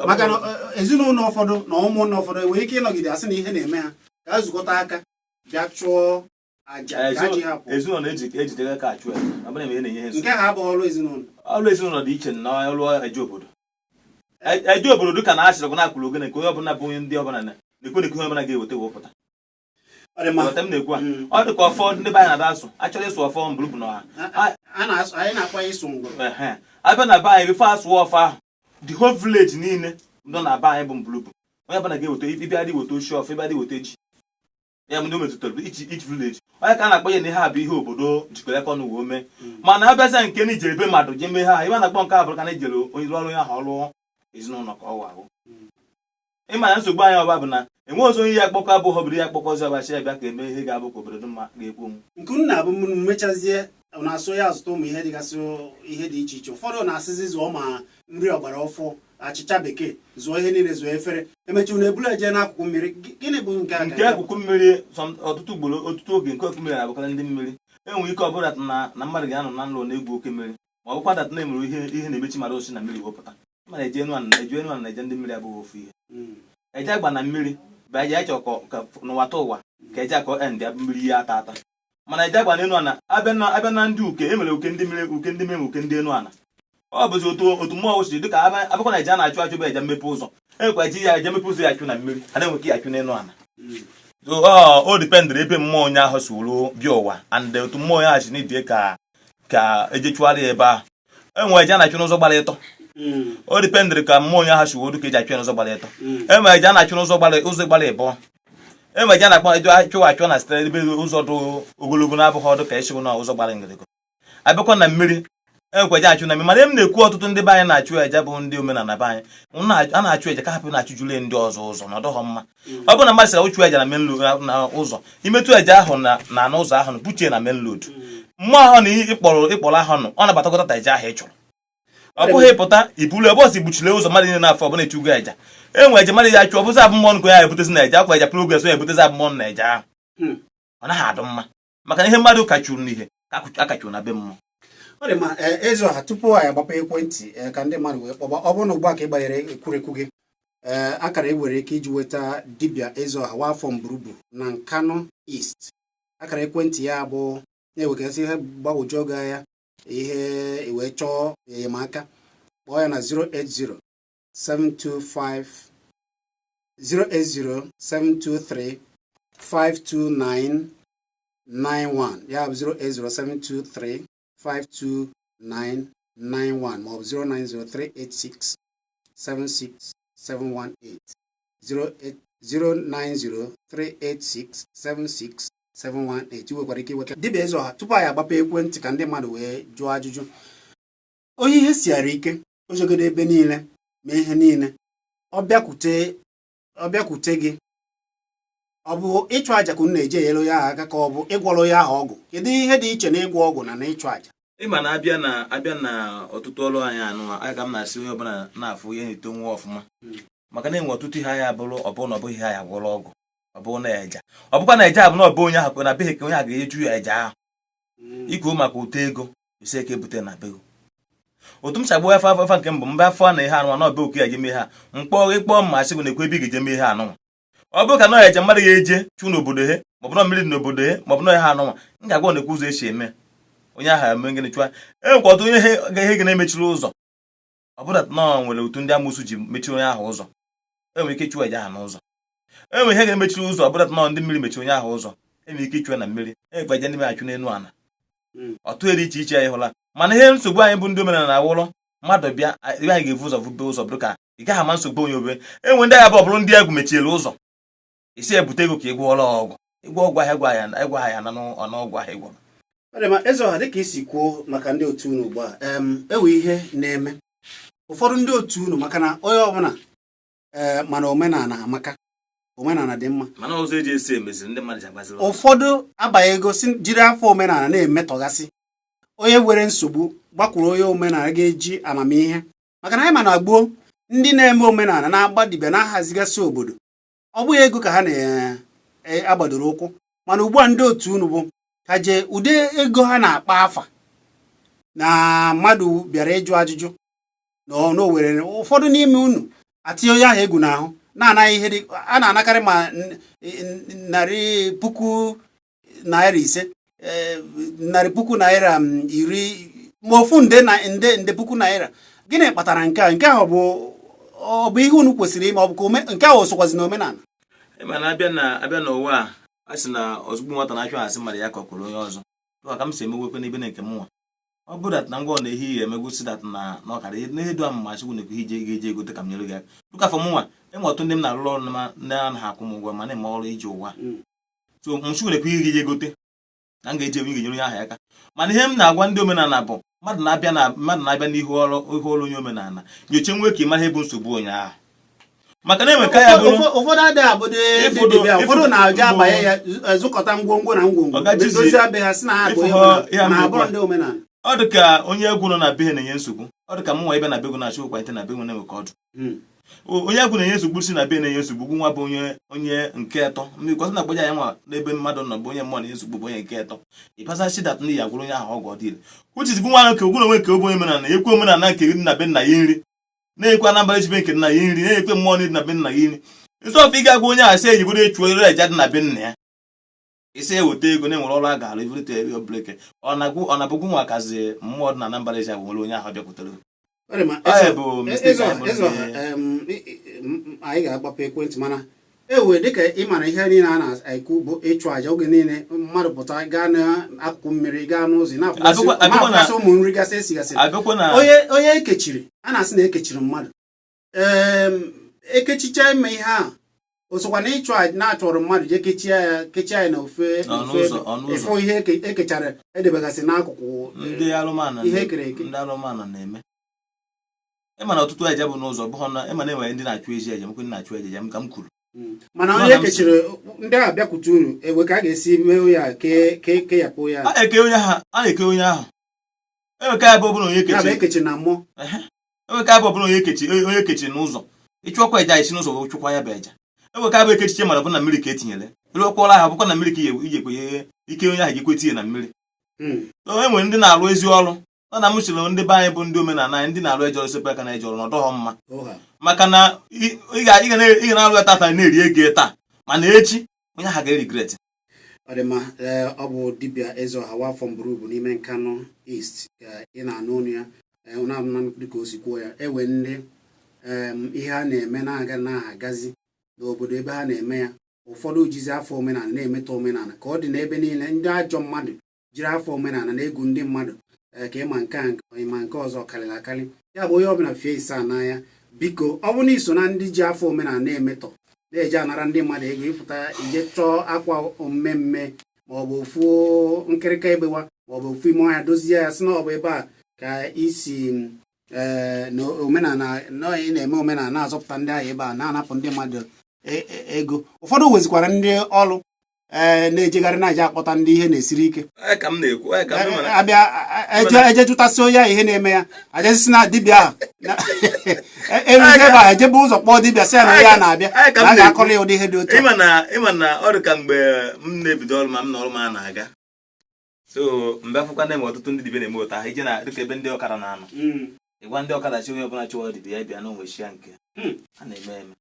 maka na ezinụlọ ụfọdụ na ụmụnna ụfọdụ enwere ike ịnọgide asị na ihe na-eme ha ka a zukọta aka bịa chụọ aja ka ji ha pụọ. Ezinụlọ na-ejidere aka achụ aja, ọ bụrụ na ihe na-enye ha nke ha abụghị ọrụ ezinụlọ. Ọrụ ezinụlọ dị iche na ọrụ eje obodo. Eje obodo dịka na achịrị na akwụrụ ogene ka onye ọbụla bụ onye ndị ọbụla na-ekwe na onye ọbụla ga-eweta wepụta. M na-ekwu a, ọ dị ka ọfọ ndị be anyị na-ada asụ, achọrọ ịsụ ọfọ mbụrụbụ na ọha. Abịa na be anyị, before asụwa ọfọ ahụ, the whole village niile nọ na be anyị bụ mbụrụbụ, onye ọbụla ga-eweta ịbịa dị weta oshi ọfọ, ịbịa dị weta ji ya bụ ndị o metụtara each village. Onye ka a na-akpọ ya na ihe a bụ ihe obodo jikọrọ aka ọnụ wee mee. Mana abịazịa nke na ijere ebe mmadụ jee mee ha, ihe a na-akpọ nke a bụrụ ka na ejere onye ọrụ onye ahụ ọrụ ezinụlọ ka ọ wa ahụ. Ịma na nsogbu anyị ọba bụ na enwe ọzọ onye ya akpọkọ abụghị obodo ya akpọkọzi ọbachi ya bịa ka eme ihe ga-abụ ka obodo dị mma ga-ekwu onwe. Nke unu na-abụ mmechazie na-asụ ya azụta ụmụ ihe dịgasị ihe dị iche iche. Ụfọdụ na-asịzi zụọ ma nri ọgbara ọfụ, achịcha bekee, zụọ ihe niile, zụọ efere, emechi unu ebulu eje n'akụkụ mmiri. Gịnị bụ nke a? Nke akụkụ mmiri, ọtụtụ ugboro, ọtụtụ oge, nke akụkụ mmiri na-abụkarị ndị mmiri. Enwere ike ọ bụrụ na mmadụ ga-anọ na nlọ na-egwu oke mmiri, ma ọ bụkwa that na emere ihe na-emechi mmadụ osi na mmiri wepụta. Mana eje enu ana, eje enu ana na eje ndị mmiri abụghị ofu ihe. Eje agba na mmiri bụ eje achọ ka n'ụwa ta ụwa ka eje akọ end ya mmiri ihe ata ata. Mana eje agba n'enu ana, abịa na ndị uke emere uke ndị mmiri, uke ndị mmiri, uke ndị enu ana. Ọ bụzi otu mmụọ si dịka abịakwa na eje a na-achụ achụ bụ eje mmepe ụzọ. Enwekwa eji ya eje mmepe ụzọ ya achụ na mmiri, a na-enwe ike ya achụ n'enu ana. So o dependịrị ebe mmụọ onye ahụ si wuru bịa ụwa and otu mmụọ onye ahụ si n'idie ka eje chụgharị ya ebe ahụ. Enwere eje a na-achụ n'ụzọ gbara ịtọ. O dependịrị ka mmụọ onye ahụ si wuru ka eji achụ ya n'ụzọ gbara ịtọ. Enwere eje a na-achụ n'ụzọ gbara ụzọ gbara ịbụọ. Enwere eje a na-akpọ eje achụ achụ na site ebe ụzọ dị ogologo na-abụghị ọdụ ka esi na ụzọ gbara ngịrịgọ. Abịakwa na mmiri, enwekwa eje achụ na mmiri. Mana m na-ekwu, ọtụtụ ndị be anyị na-achụ eje bụ ndị omenala be anyị a na-achụ eje ka hapụ na-achụjule ndị ọzọ ụzọ na ọdọghọ mma. Ọ bụrụ na mmadụ sịrị ụchụ eje na main road, na ụzọ imetụ eje ahụ na n'ụzọ ahụ na buchie na main road, mmụọ ahụ na ịkpọrọ ahụ nọ, ọ nabatakọta ta eje ahụ ị chụrụ. Ọ bụghị ịpụta ibulu ebe ọsọ igbuchile ụzọ mmadụ niile na-afọ ọbụla echugo eja. Enwe eje mmadụ ya achụ, ọ bụzi abụmọnụ ka onye ahụ ebutezi na eje akwa eja progress, onye ebutezi abụmọnụ na eje ahụ. Ọ naghị adụ mma, maka na ihe mmadụ kachuru n'ihe ka akachuru na be mmụọ. Ọ dị mma. Eze ọha, tupu anyị agbapụ ekwentị ka ndị mmadụ wee kpọba, ọ bụrụ na ugbu a ka ị gbanyere ekwurekwu gị, akara e nwere ike iji nweta dibịa eze ọha nwafọ Mburubu na Nkanu East, akara ekwentị ya bụ na-ewegasị ihe gbagwoju oge anya ihe wee chọọ enyemaka, kpọọ ya na 080 725 080 723 52991, ya bụ 080 723 52991, maọbụ 090 386 76718, 090 386 76718. I nwekwara ike iweta dibịa eze ọha. Tupu anyị agbapụ ekwentị ka ndị mmadụ wee jụọ ajụjụ, onye ihe siara ike, ojogodo ebe niile ma ihe niile, ọ bịakwute gị, ọ bụ ịchụ àjà ka unu na-eji enyere onye ahụ aka, ka ọ bụ ịgwọrọ onye ahụ ọgwụ? Kedu ihe dị iche na ịgwọ ọgwụ na ịchụ àjà? Ịma na abịa na ọtụtụ ọrụ anyị anụ anyị ka m na-asị onye ọbụla na-afụ ihe na-eto nwa ọfụma, maka na enwe ọtụtụ ihe anyị abụrụ ọ bụrụ na ọ bụghị ihe anyị agwọrọ ọgwụ, ọ bụrụ na eja, ọ bụkwa na eja abụ na ọ bụ onye ahụ na beghị ka onye ahụ ga-eju ya eja ahụ ikwu maka ụtọ ego ise ka ebute na be otu m si agba afa afa nke mbụ mba afọ na ihe anụnwa na ọbụ oke ya eje mee ha mkpọ ịkpọ mma asị bụ na-ekwu ebe ị ga-eje mee ihe anụnwa. Ọ bụrụ ka nọ eje mmadụ ga-eje chụ n'obodo he, maọbụ na mmiri dị n'obodo he, maọbụ na ihe anụnwa, m ga-agwa na-ekwu ụzọ esi eme onye ahụ eme gịnị chụa. Enwekwa ọtụ onye ihe ga na-emechiri ụzọ, ọ bụrụ na ọ nwere otu ndị amụsụ ji mechiri onye ahụ ụzọ, enwere ike ịchụ eje ahụ n'ụzọ. Enwere ihe ga-emechiri ụzọ, ọ bụrụ na ndị mmiri mechiri onye ahụ ụzọ, Enwere ike ịchụ ya na mmiri, enwekwa eje ndị be achụ n'elu ala. Ọtụ dị iche iche anyị hụla, mana ihe nsogbu anyị bụ ndị omenala na-awụrụ mmadụ bịa ebe anyị ga-evu ụzọ vube ụzọ bụrụ ka ị gaghị ama nsogbu onye obe. Enwe ndị agha bụ ọ bụrụ ndị egwu mechiere ụzọ, isi ebute ego ka ị gwọọrọ ọgwụ, ịgwọ ọgwụ ahụ, ịgwọ ahịa na ọnụọgwụ ahụ ịgwọrọ. Ọ dị mma, eze ọha, dịka isi kwuo maka ndị otu unu ugbu a, ewe ihe na-eme ụfọdụ ndị otu unu, maka na onye ọbụla ee mana omenala amaka, omenala dị mma. Mana ụzọ eji esi emeziri ndị mmadụ ji agbaziri ọsọ. Ụfọdụ abanye ego si jiri afọ omenala na-emetọgasị onye nwere nsogbu, gbakwuru onye omenala ga-eji amamihe, maka na anyị ma na gboo, ndị na-eme omenala na-agba dibịa na-ahazigasị obodo, ọ bụghị ego ka ha na-agbadoro ụkwụ. Mana ugbu a, ndị otu unu bụ ha jee ụdị ego ha na-akpa afa na mmadụ bịara ịjụ ajụjụ na ọ were ụfọdụ n'ime unu atinye onye ahụ egwu n'ahụ, na-anaghị ihe dị a na-anakarị ma 500,000 naira, 100,000 naira, 10, ma ofu nde na nde nde puku naira. Gịnị kpatara nke a? Nke ahụ bụ ọ bụ ihe unu kwesịrị ime? Ọ bụ ka nke ahụ sokwazi na omenala? Ịma na abịa na abịa n'ụwa a, a sị na ozugbo nwata na-achụ asị mmadụ ya kọkwuru onye ọzọ. Tụwa ka m si emewekwe n'ebe na nke m nwa, ọ bụrụ that na ngwa ọ na-ehi ihe emegosi that na ọkara n'ihe du amụma chukwu na-ekwu ihe ije ga-eji egote ka m nyere gị aka. Dịka afọ mụnwa, enwe ọtụtụ ndị m na-arụrụ ọrụ na-anaghị akwụ m ụgwọ ma na-eme ọrụ ije ụwa. So m chukwu na-ekwu ihe ga-eji egote na m ga-eji enwe ga-enyere onye ahụ aka. Mana ihe m na-agwa ndị omenala bụ mmadụ na-abịa na mmadụ na-abịa n'ihu ọrụ ihu ọrụ onye omenala, nyocha nwe ka ị mara ihe bụ nsogbu onye ahụ, maka na enwe ka ya bụrụ Ụfọdụ adịghị abụdị dibịa, ụfọdụ na-aja abanye ya zụkọta ngwongwo na ngwongwo, dozie be ha, si na ha bụ ihe na abụrụ ndị omenala. Ọ dị ka onye egwu nọ na be ha na-enye nsogbu. Ọ dị ka mụ nwa ịbịa na be egwu na-achọ ụkwa na be egwu na-enwe ka ọdụ onye egwu na-enye nsogbu si na be na-enye nsogbu. Gwu nwa bụ onye onye nke atọ mmiri na-akpọja ya nwa n'ebe mmadụ nọ bụ onye mmụọ na-enye nsogbu, bụ onye nke atọ. Ịbasa dat ndị ya gwụrụ onye ahụ ọgwụ ọdịile, which is gwu nwa nke ogwu na onwe nke obu onye omenala ekwe omenala nke dị na be nna ya nri, na-ekwe Anambra echibe nke nna ya nri, na-ekwe mmụọ dị na be nna ya nri. Nsọfụ ị ga-agwa onye ahụ sị ejigoro echuo ere eja dị na be nna ya, isi eweta ego na-enwere ọrụ a ga-arụ ivurite obreke. Ọ na-abụgwu nwa kazi mmụọ dị na Anambra eji agwa nwere onye ahụ bịakwutere. Bụ mistake anyị ga-agbapụ ekwentị, mana ewe dịka ị mara, ihe niile a na-ekwu bụ ịchụ àjà. Oge niile mmadụ pụta gaa n'akụkụ mmiri, gaa n'ụzọ, na-afụgasị ụmụ nri gasị esigasị. Onye onye ekechiri, a na-asị na ekechiri mmadụ, ee, ekechicha ime ihe ahụ, o sokwa na ịchụ àjà na-achọrọ mmadụ jee kechie ya, kechie ya n'ofe ịfụ ihe ekechara edebegasị n'akụkụ ihe ekere eke. Ndị alụmanụ na-eme. Ịma na ọtụtụ eje bụ n'ụzọ bụ na ịma na enwere ndị na-achụ ezi eje, nwekwe ndị na-achụ eje ka m kwuru. Mana onye ekechiri, ndị a bịakwute unu, ewe ka a ga-esi mee ya keyapụ ya? A na-eke onye ahụ, a na-eke onye ahụ. Enweka ya bụ ọbụla onye ekechiri ekechiri na mmụọ. Enweka ya bụ ọbụla onye ekechiri, onye ekechiri n'ụzọ, ịchụọkwa eje esi n'ụzọ wee chụkwa ya bụ eje. Enweka bụ ekechiche mara bụ na mmiri ka etinyere elu ọkwọla ahụ, bụkwa na mmiri ka iji ekwenye ike onye ahụ ga-ekwe tinye na mmiri. E nwere ndị na-arụ ezi ọrụ ọ na m sịrị ndị be anyị bụ ndị omenala anyị, ndị na-arụ eje ọrụ sepụ aka na eje ọrụ na ọdọghọ mma, maka na ị ga na-arụ ya tata na-eri ego taa, mana echi onye ahụ ga-erigret. Ọ dị mma. Ee, ọ bụ dibịa eze ọha wafọ mbụrụ n'ime Nkanu East ka ị na-anụ ọnụ ya. Na dịka o si kwuo ya, ewe ndị ihe a na-eme na-aga na-agazi n'obodo ebe ha na-eme ya, ụfọdụ jizi afọ omenala na-emetọ omenala ka ọ dị n'ebe niile. Ndị ajọ mmadụ jiri afọ omenala na-egwu ndị mmadụ, ka ịma nke a, ịma nke ọzọ karịrị akarị. Ya bụ onye ọbụla fie ise a n'anya. Biko, ọ bụrụ na iso na ndị ji afọ omenala na-emetọ, na-eji anara ndị mmadụ ego, ịfụta ije chọọ akwa mmemme maọbụ ofu nkịrịka egbewa maọbụ ofu ime ọhịa dozie ya, sị na ọ bụ ebe a ka isi ee na omenala na ị na-eme omenala na-azọpụta ndị ahụ, ebe a na-anapụ ndị mmadụ ego. Ụfọdụ wezikwara ndị ọrụ ee na-ejegharị na-eje akpọta ndị ihe na-esiri ike. Ka m na-ekwu ka m abịa eje eje jụtasị onye ahụ ihe na-eme ya, ajezisi na dibịa ahụ eruzi ebe a, ejebe ụzọ kpọọ dibịa, sị ya na ya na-abịa na a ga-akọrọ ya ụdị ihe dị otu a. Ịma na ọ dị ka mgbe m na-ebido ọrụ, ma m na ọrụ m a na-aga, so mgbe afụkwa na-enwe ọtụtụ ndị dibịa na-eme ụta ije na dịka ebe ndị ọkada na-anọ, ịgwa ndị ọkada chi onye ọbụla chọwa dibịa ya bịa na onwe ya nke a na-eme eme.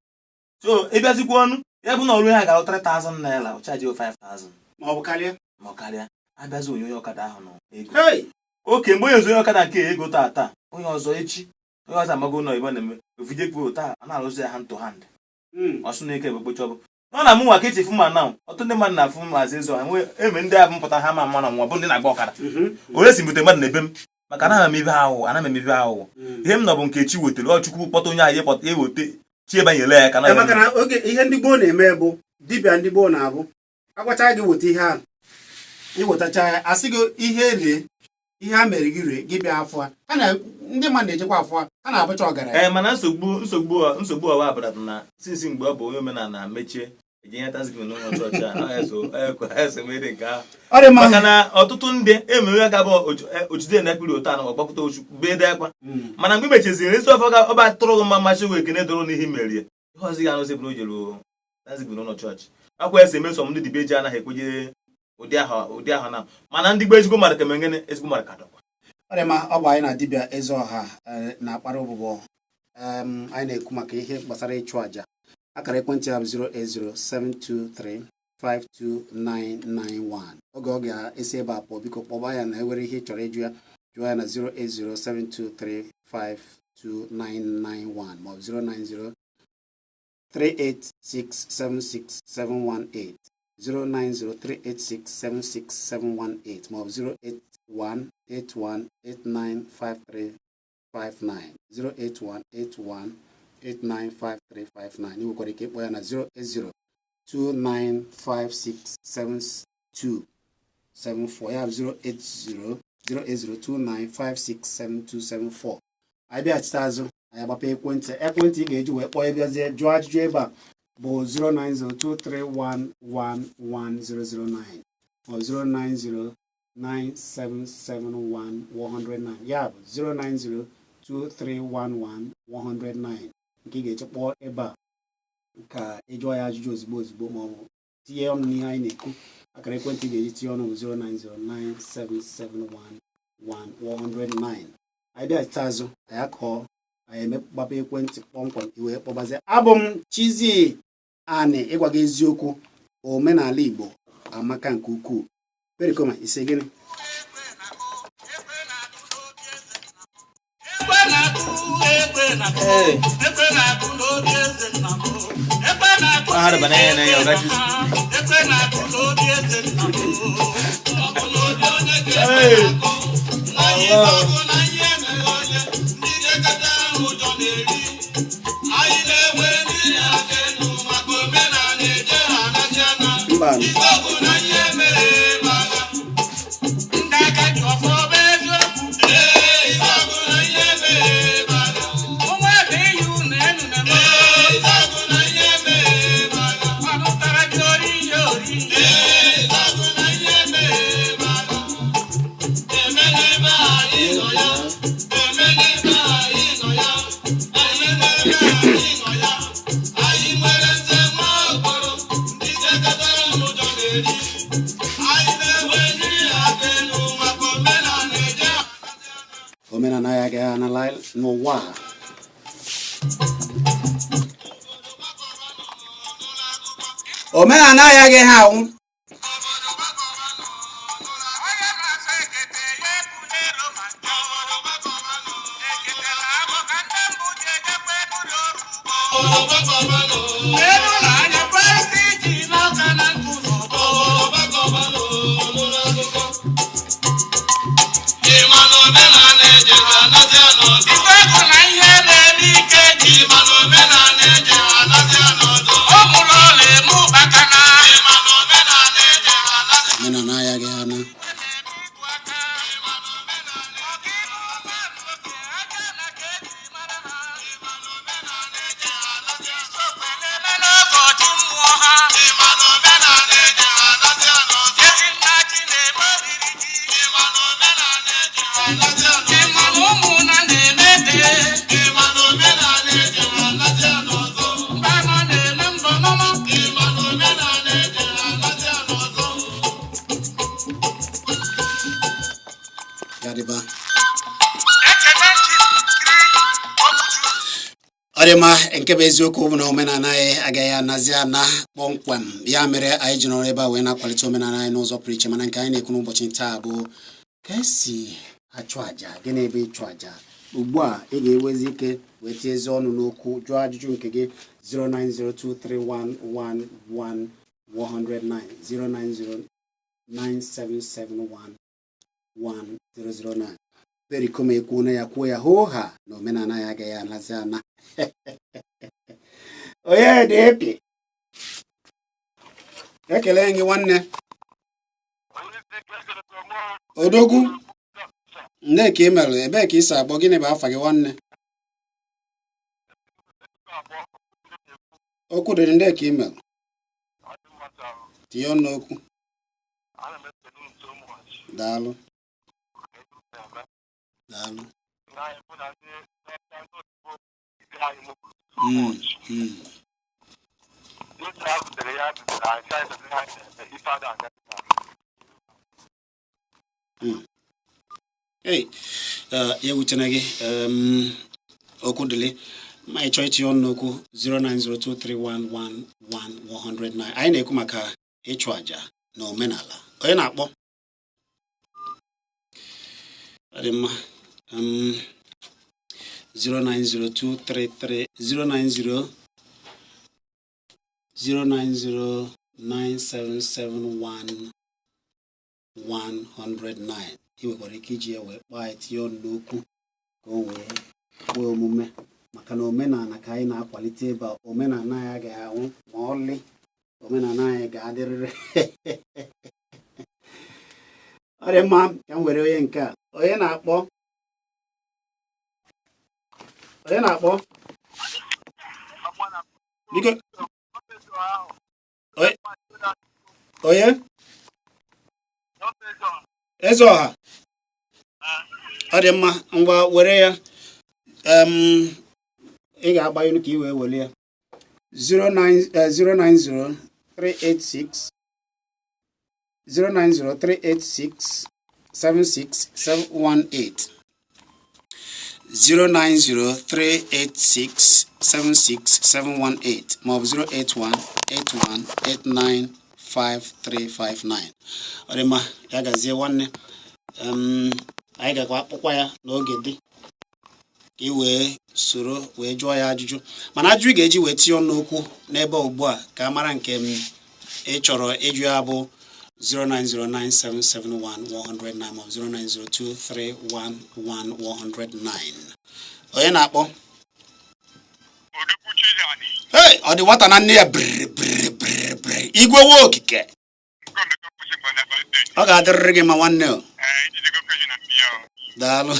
So ịbịazikwa ọnụ ya bụ na ọrụ ya ga-arụ 3000 naira, ọ charge 5000. Ma ọ bụ karịa. Ma ọ karịa. Abịazi onye onye ọkada ahụ nọ ego. Hey! Oke mgbe onye ọzọ onye ọkada nke ego taa taa, onye ọzọ echi, onye ọzọ amago nọ ebe ọ na-eme ovijekwu taa, a na-arụzi ya hand to hand. Ọsụ na eke bụ kpochọbụ. Nọ na mụnwa ka echi fụ ma na ọtụtụ ndị mmadụ na-afụ maazị Ezeọha enwe eme ndị abụ mpụta ha ma mma na nwa bụ ndị na-agba ọkada. Onye si mbute mmadụ na ebe m maka anaghị m ebe aghụghọ, anaghị m ebe aghụghọ. Ihe m nọ bụ nke chi wetara ọ Chukwu kpọta onye ahụ kpọta eweta chi ebanyele ya ka na Maka na oge ihe ndị gboo na-eme bụ dibịa ndị gboo na-abụ agwacha gị weta ihe ahụ, iwetacha ya, asị gị ihe rie ihe a mere gị rie gị bịa afọ a. Ha na ndị mmadụ na-ejekwa afọ a, ha na-abụcha ọgaranya. Ee, mana nsogbu ọwa pụtara na sinsi mgbe ọ bụ onye omenala mechie eji nye thanksgiving n'ụlọ chọọchị a ọ eso mere nke ahụ. Ọ dị mma. Maka na ọtụtụ ndị emere ga-abụ ojide na ekpiri ụtọ anụ ọgbakọta Chukwu bee akwa. Mana mgbe mecheziri ezi ọfọ ga ọba tụrụ gị mma mmachi wee ekene doro n'ihe merie ihe ọzọ ga-anụzi bụ na o jere thanksgiving n'ụlọ chọọchị akwa esi eme. Nsọ ndị dibịa eji anaghị ekweje ụdị ahụ na mana ndị gboo ezigbo mmadụ ka emengene ezigbo mmadụ ka dọkwa. Ọ dị mma. Ọ bụ anyị na dibịa Ezeọha na-akpara ụbụbọ. Anyị na-ekwu maka ihe gbasara ịchụ àjà. Akara ekwentị ya bụ 08072352991. Oge ọ ga-esi ebe a pụọ, biko kpọba ya na ewere ihe ị chọrọ ịjụ ya, jụọ ya na 08072352991 maọbụ 090 386-76718, 09038676718 maọbụ 08181895359, 08181895359. Ị nwekwara ike ịkpọ ya na 08029567274, ya bụ 080 08029567274. Anyị bịaghachite azụ, anyị agbapụ ekwentị. Ekwentị ị ga-eji wee kpọọ ịbịazie jụọ ajụjụ ebe a bụ 09023111009 ma 09097711009, ya bụ 09023111009 nke ị ga-eji kpọọ ebe a ka ị jụọ ya ajụjụ ozugbo ozugbo ma ọ bụ tinye ọnụ n'ihe anyị na-ekwu. Akara ekwentị ị ga-eji tinye ọnụ bụ 09097711109. Anyị bịachite azụ, anyị akọọ, anyị emegbapụ ekwentị kpọmkwem iwee kpọbazie. Abụ m Chizzy Ani. Ịgwa gị eziokwu, omenala Igbo amaka nke ukwuu. Perikoma ise gịnị? Ekwe na-akụ, ekwe na-akụ, ekwe na-akụ n'obi eze nna m. Ekwe na-akụ. Ha rịba n'anya n'anya, ọ gaghị. Ekwe na-akụ n'obi eze nna m. Ọ bụ n'obi onye ka ekwe na-akụ. Na ihe ọ bụ na ihe mere onye, ndị jekọta ahụ ụjọ na-eri. Anyị na-enwe ndị aka elu maka omenala eje ha anachi ana. Mba. Ife ọ bụ na ihe mere ebe agha. Ndị aka ji ọfọ bụ eziokwu. Ee, ife ọ bụ na ihe mere ebe agha. Ụmụ ebe iyi unu enu na-eme. Ee, ife ọ bụ na ihe mere ebe agha. Ọnụ tara ji ori ihe ori. Ee, ife ọ bụ na ihe mere ebe agha. Eme n'ebe anyị nọ ya. Eme n'ebe anyị nọ ya. Eme n'ebe anyị nọ ya. Anyị nwere nze nwa okporo. Ndị jekọtara n'ụjọ na-eri. Anyị na-enwe ndị aka elu maka omenala eje. Omenala ya agaghị anala n'ụwa a. Omenala ya agaghị anwụ. Onye na-asa ekete ya ebule Roma. Ekete na-abụ ka ndị mbụ ji ejekwa ebule ọrụ ugbo. Elu na anya kwesị iji n'ọka na nkụ n'ọgbọ. Ife bụ na ihe na-eme ike ji. Ọ mụrụ ọla eme ụkpaka na. Omenala ya agaghị ana. Ya dịba. Ọ dị mma. Nke bụ eziokwu bụ na omenala anyị agaghị anazi ana kpọmkwem. Ya mere anyị ji nọrọ ebe a wee na-akwalite omenala anyị n'ụzọ pụrụ iche. Mana nke anyị na-ekwu n'ụbọchị taa bụ ka esi achụ àjà. Gịnị ebe ịchụ àjà? Ugbu a ị ga-enwezi ike wee tinyezi ọnụ n'okwu, jụọ ajụjụ nke gị. 09023111109, 09097711009. Pericoma ekwuona ya, kwuo ya hoo ha na omenala ya agaghị anazi ana. Onye dị epi, ekele gị nwanne. Odogwu, nne, ka ị mere? Ebee ka ị si akpọ? Gịnị bụ afa gị, nwanne? Okwu dịrị ndị ka ị mere. Tinye ọnụ n'okwu. Daalụ, daalụ. Ei, ya ewutena gị. Okwu dịlị ma ị chọọ itinye ọnụ n'okwu, 09023111109. Anyị na-ekwu maka ịchụ àjà na omenala. Onye na-akpọ? Ọ dị mma. 09023 090 0909771 109. Ị nwekwara ike iji ya wee kpọọ anyị, tinye ọnụ n'okwu ka o wee kwee omume, maka na omenala ka anyị na-akwalite ebe a. Omenala anyị agaghị anwụ ma ọlị. Omenala anyị ga-adịrịrị. Ọ dị mma, ka m were onye nke a. Onye na-akpọ? Onye na-akpọ, biko? Onye eze ọha. Ọ dị mma, ngwa, were ya. Ị ga-agbanyụ ka ị wee were ya. 09 090 386 090 386 76718, 09038676718, maọbụ 08181895359. Ọ dị mma, ya gazie, nwanne. Anyị gakwa akpọkwa ya n'oge dị ka ị wee soro wee jụọ ya ajụjụ, mana ajụjụ ị ga-eji wee tinye ọnụ okwu n'ebe ugbu a ka a mara nke m ị chọrọ ịjụ ya bụ 09097711009 maọbụ 09023111109. Onye na-akpọ? Hey, ọ dị nwata na nne ya brr brr brr brr. Igwe nwa okike, ọ ga-adịrịrị gị ma, nwanne o. Daalụ.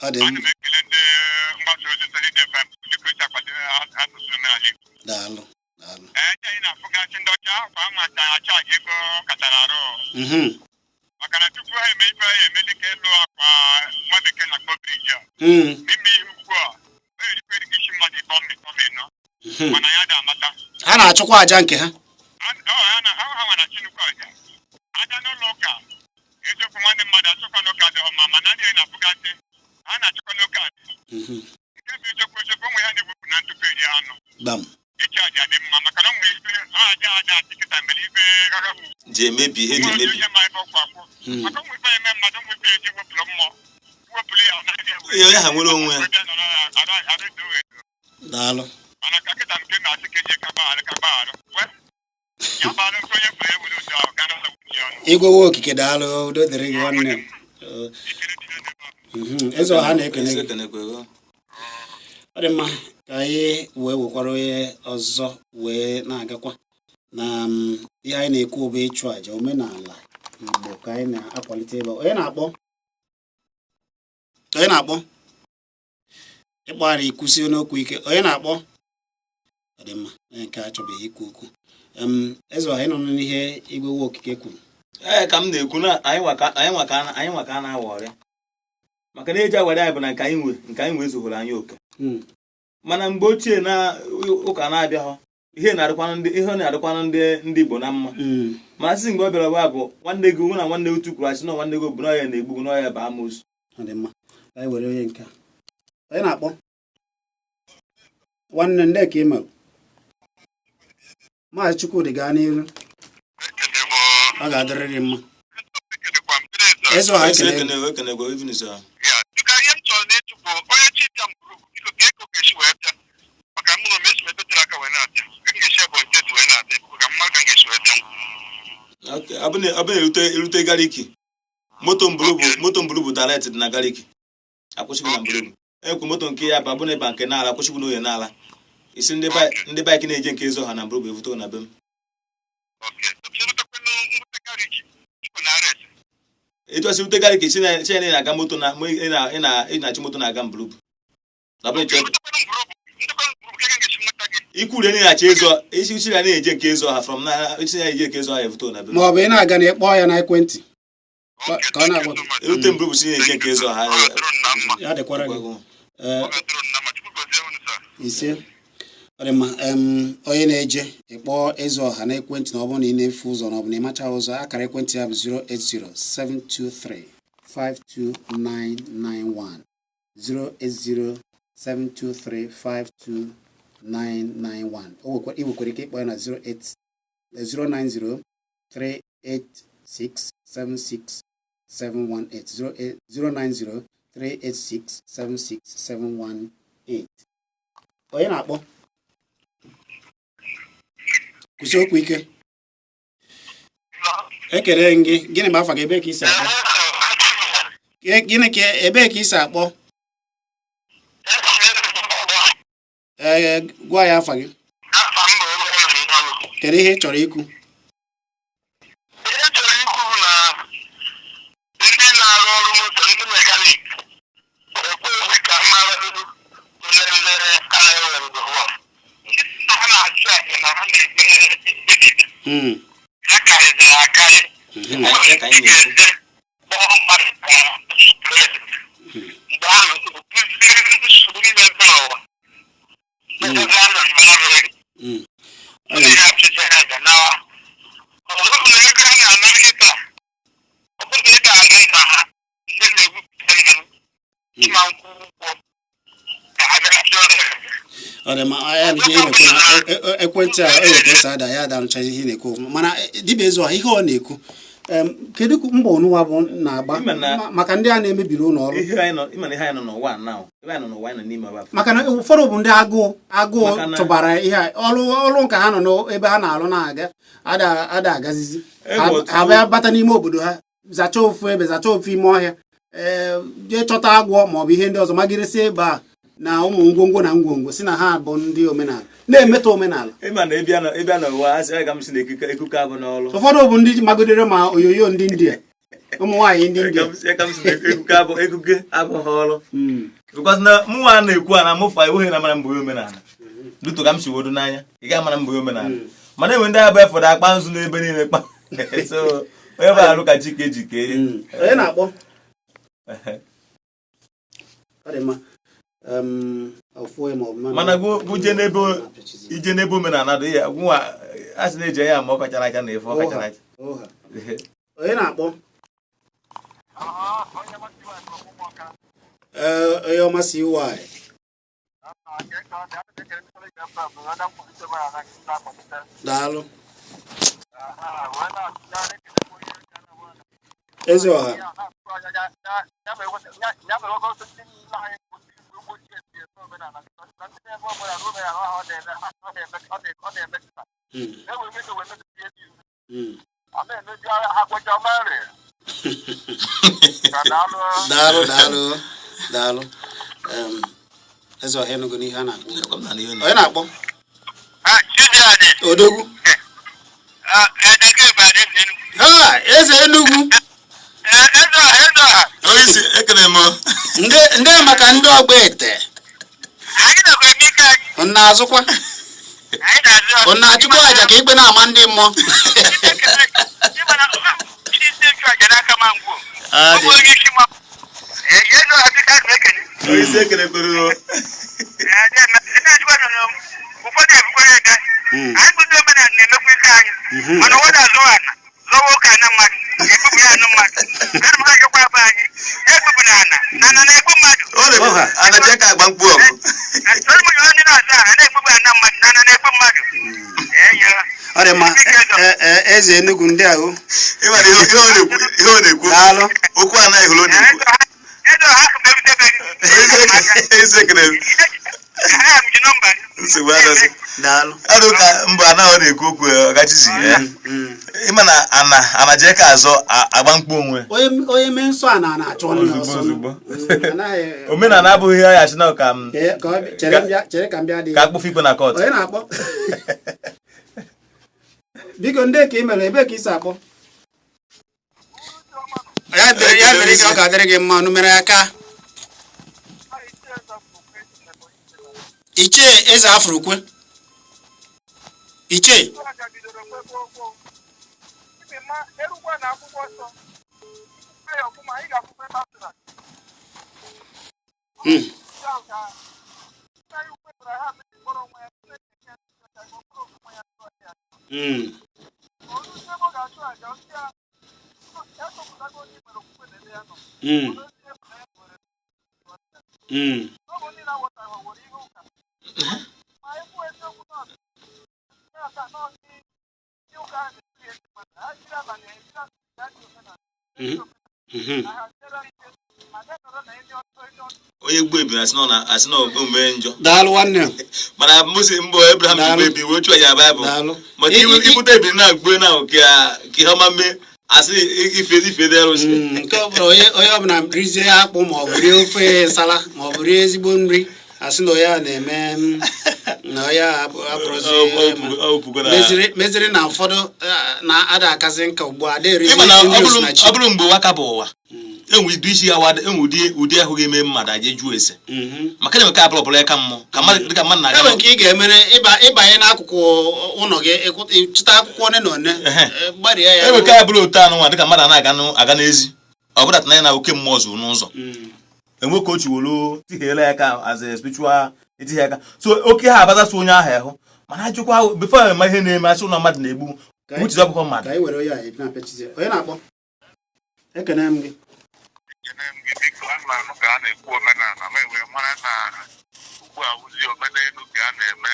Ọ dị Ana m ekele ndị mgbasa ozi Solid FM dịka o si akwado asụsụ omenala Igbo. Daalụ, daalụ. Ee, ndị anyị na-afụgasị ndị ọcha akwa anwata achaaji ego katara arụ, maka na tupu ha eme ife ha eme, dịka ịlụ akwa nwa bekee na-akpọ bridge a, ime ihe ukwu a, o erikwa erika isi mmadụ ịbọ mmịtọ ịnọ, mana ya da amata. Ha na-achụkwa aja nke ha. Ọ ha na ha ha nwa na chinukwu aja aja n'ụlọ ụka. Eziokwu, nwanne mmadụ achụkwa n'ụka dị ọma, mana ndị anyị na-afụgasị ha na-achụkwa n'ụka aja. Nke bụ eziokwu, eziokwu onwe ya na-ewepụ na ntụpọ eri anụ. Gbam. Ịchụ aja dị mma, maka na o nwere ife aja aja achị kịta mere ife ghara Ji emebi ihe, ji emebi. Onye ma ebe ọkwa akwụ, maka onwe ife eme mmadụ, onwe ife eji wepụrụ mmụọ, wepụrụ ya, ọ naghị ewe. Ihe onye ha nwere onwe ya. Bịa nọrọ ya, ara edo edo. Daalụ. Mana ka kịta nke na-asị ka eji ka gbaghara, ka gbaghara we ya gbaghara nke onye pụrụ ewere ụdị ahụ ka ndọsọ gwuchi ọnụ. Igwe nwa okike, daalụ, udo dịrị gị, nwanne. Ekele dị n'ebe ahụ. Eze ọha na-ekele Eze gị. ekenekwe gị. Ọ dị mma, ka anyị wee wekwara onye ọzọ wee na-agakwa na ihe anyị na-ekwu bụ ịchụ àjà omenala Igbo ka anyị na-akwalite ebe a. Onye na-akpọ? Onye na-akpọ? Ịkpọghara ikwusi n'okwu ike. Onye na-akpọ? Ọ dị mma, onye nke achọbeghị ikwu okwu. Eze ọha, ịnọ n'ihe igwe nwa okike kwuru? Ee, ka m na-ekwu na anyị nwa ka a na-awa ọrịa, maka na eji awara anyị bụ na nke anyị nwe ezughoro anyị oke. Mana mgbe ochie na ụka na-abịaghọ, ihe na-arịkwanụ ndị Igbo na mma. Mana sị mgbe ọ bịara gwa bụ nwanne gị nwụ na nwanne gị tukwuru asị na nwanne gị bụ n'ọhịa na-egbu gị n'ọhịa bụ amoosu. Ọ dị mma, ka anyị were onye nke a. Onye na-akpọ, nwanne? Ndị ka ị mere? Maazị Chukwudị, gaa n'iru. Ọ ga-adịrị gị mma. Ekelekwa m Teresa. Eze ọha, Eze, ekele. ekene ekene gwa, evening, sir. Ya, dịka ihe m chọrọ na-etu bụ onye chi bịa mburu, biko ka ego ga-esi wee bịa, maka mụ na esi m ebe tere aka wee na-abịa. Ka m ga-esi Ebonyi Steeti wee na-abịa, biko ka mmadụ ka m ga-esi wee bịa. Okay, abụ na erute Gariki, moto mburu bụ moto mburu bụ direct dị na Gariki, akwụsịghị na mburu bụ ekwu moto nke ya bụ abụ na ịba nke n'ala, akwụsịghị n'oye n'ala isi ndị ndị bike na-eje nke ezo ha na mburu bụ evute na be m. Okay, erutekwanụ nwute Gariki, biko na ares. Etu esi rute Gariki, si na si na ị na-aga moto na ị na-achị moto na-aga mburu bụ na bụ ịchọ Erutekwanụ mburu bụ ndekwanụ mburu, ka m ga-esi nweta gị? Ikwuru na ị na-achọ ezo isi na na-eje nke ezo ha from na isi na eje nke ezo ha evute na be m. Ma ọ bụ ị na-aga na ịkpọọ ya na ekwentị ka ọ na-agwa gị. Erute mburu bụ si na-eje nke ezo ha. Ọ ga-adịrị unu na mma. Ya dịkwara gị. Ee. Ọ ga-adịrị unu na mma. Chukwu gọzie unu, sir. Ise, ọ dị mma. Onye na-eje, ịkpọọ eze ọha n'ekwentị na ọ bụrụ na ị na-efu ụzọ na ọ bụ na ị machaghị ụzọ, akara ekwentị ya bụ 08072352991, 08072352991. Ị nwekwara ike ịkpọ ya na 08 09038676718, 09038676718. Onye na-akpọ, kwụsị okwu ike. Ekele m gị. Gịnị bụ afa gị? Ebee ka isi akpọ? Gịnị ka, ebee ka isi akpọ? Ee, gwa ya afa gị. Kedu ihe ị chọrọ ikwu? Ihe chọrọ ikwu bụ na ndị na-arụ ọrụ moto, ndị mechanic, ekweghị ka mara ole ndị a na-ewere n'ụwa. Ndị ha na-achụ aja na ha na-eme dibịa, ha karịzịrị akarị. Ya ka anyị na-ekwu. Kpọọ mmadụ ka spread. Mgbe ahụ kụziere nsogbu niile dị n'ụwa. Ebe a nọ mmadụ Ọ dị ndị mma. na-achịcha ha ga nawa. Ọzọ bụ na ego a na-ana kịta, ọ bụrụ na ị ga-anụ na ha ndị na-egwupụta mmanụ, ịma nkwụ ụgwọ ka ha bịa chụọ ya. Ọ dị mma. Ya bụ ihe ị na-ekwu na ekwentị a enwe ka esi ada ya ada, arụchaghị ihe ị na-ekwu ọfụma. Mana dibịa eze ọha, ihe ọ na-ekwu, kedu ka mbọ onụwa bụ na-agba maka ndị a na-emebiri ụlọ ọrụ? Ihe anyị nọ, ịma na ihe anyị nọ n'ụwa now, ebe anyị nọ n'ụwa, anyị nọ n'ime ebe afọ. Maka na ụfọdụ bụ ndị agụụ agụụ tụbara ihe a, ọrụ ọrụ nke ha nọ n'ebe ha na-alụ na-aga ada ada agazizi ha bịa bata n'ime obodo, ha zachaa ofu ebe, zachaa ofu ime ọhịa, ee, jee chọta agwọ maọbụ ihe ndị ọzọ, magịrịsị ebe a na ụmụ ngwongwo na ngwongwo, si na ha bụ ndị omenala na-emetọ omenala. Ịma na ịbịa n'ụwa, a sị ka m si na ekuke ekuke abụ n'ọrụ. Ụfọdụ bụ ndị magodere ma onyonyo ndị India, ụmụ nwaanyị ndị India. Ka m si na ekuke abụ ekuke abụghị ọrụ, because na mụnwa na-ekwu a na mụfa enweghị na mara mbụ omenala duto ka m si wodo n'anya, ị ga mara mbụ omenala, mana enwe ndị abụ efọdụ akpa nzu n'ebe niile kpa. So onye bụ arụ ka Chike ji kee. Onye na-akpọ? Ọ dị mma. Ofu onye ma ọ bụ mmadụ Mana gụ jee n'ebe ije n'ebe omenala dị ya gụnwa, a sị na-eji anya ma ọ kachara acha na efe ọ kachara acha. Oha. Onye na-akpọ? Ee, onye ọma CY. Daalụ, eze ọha. Daalụ, daalụ, daalụ. Eze ọha, ịnụgo n'ihe a na-akpọ? Onye na-akpọ? Odogwu ha, eze Enugwu. Onye isi, ekele m. Ndị ndị maka ndị ọgba ete na-azụkwa na-achụkwa aja ka ikpe na-ama ndị mmụọ. Ah, dị. Onye isi, ekele kwere. Ụfọdụ ebukwere ede. Anyị bụ ndị omenala na-emekwa ike anyị, mana ụfọdụ azọwa ana, zọwa ụka na mmadụ egbupụ ya anụ mmadụ. Ana m ajụkwa be anyị egbupụ na ana na ana na-egbu mmadụ. Ọha. Anachi ka agba mkpu ọgụ. Ndị na-azụ ana na-egbupụ ana mmadụ na ana na-egbu mmadụ. Eyo. Ọ Ọ dị mma. Eze Enugu ndị ahụ. Ịmara ihe ọ na-ekwu. Daalụ. Okwu anaghị hụrụ ọ na-ekwu. Eze ekele m. Nsogbu adọsị. Daalụ. Adụ ka mbụ anaghị ọ na-ekwu okwu ọgachizi. Ịma na ana ana jee ka azọ agba mkpu onwe. Onye mee nsọ a na na-achọ nri Ozugbo, ọsọ. ozugbo. Anaghị Omenala abụghị ihe ya achị na ka m Ka chere ka m bịa dị. Ka akpụfụ ikpe na court. Onye na-akpọ? Biko, ndị ka ị mere, ebee ka ị si akpọ? Ya dịrị gị, ọ ga-adịrị gị mma. Unu mere aka. Ichie Eze Afrokwe. Ichie. Onye gbuo ebiri asị na asị na omume njọ. Daalụ, nwanne. Mana Moses mbụ Abraham ji Daalụ. gbuo ebiri wee chụọ ya Baịbụl. Daalụ. Maka ibute ebiri na gbuo na ka ihe ọma mee, asị ife ife dị arụsị. Nke ọ bụla onye ọbụla rizie akpụ ma ọ bụ rie ofe nsala ma ọ bụ rie ezigbo nri, asị na onye a na-eme na onye a abụrụzi meziri na ụfọdụ na-ada akasị nka ugbu a ada erizi Ịma na nri ọ bụrụ osinachi. ọ bụrụ mgbe ụwa ka bụ ụwa, enwe ụdị isi ya wada, enwe ụdị ahụ ga-eme mmadụ aje jụọ ese maka na emeka abụrụ ọbụla ya ka mmụọ ka mmadụ dịka mmadụ na-aga. Ebe nke ị ga-emere ịbanye n'akụkụ ụlọ gị, ịchịta akwụkwọ one na one, gbarie ya. Ebe ka abụrụ otu anụ nwa dịka mmadụ na-aga aga n'ezi, ọ bụrụ na ya na oke mmụọ zụrụ n'ụzọ, enwe ka o chiwolo tighela ya ka as a spiritual etighe aka, so oke ha abata so onye ahụ ahụ, mana ajụkwa before ema ihe na-eme, asị ụlọ mmadụ na-egbu uche ọbụkọ mmadụ. Ka anyị were onye a na-apịachizie. Onye na-akpọ? Ekene m gị. Ekene m gị, biko. A na-anụ ka a na-ekwu omenala, ma wee mara na ugbu a wụzi omenelu ka a na-eme,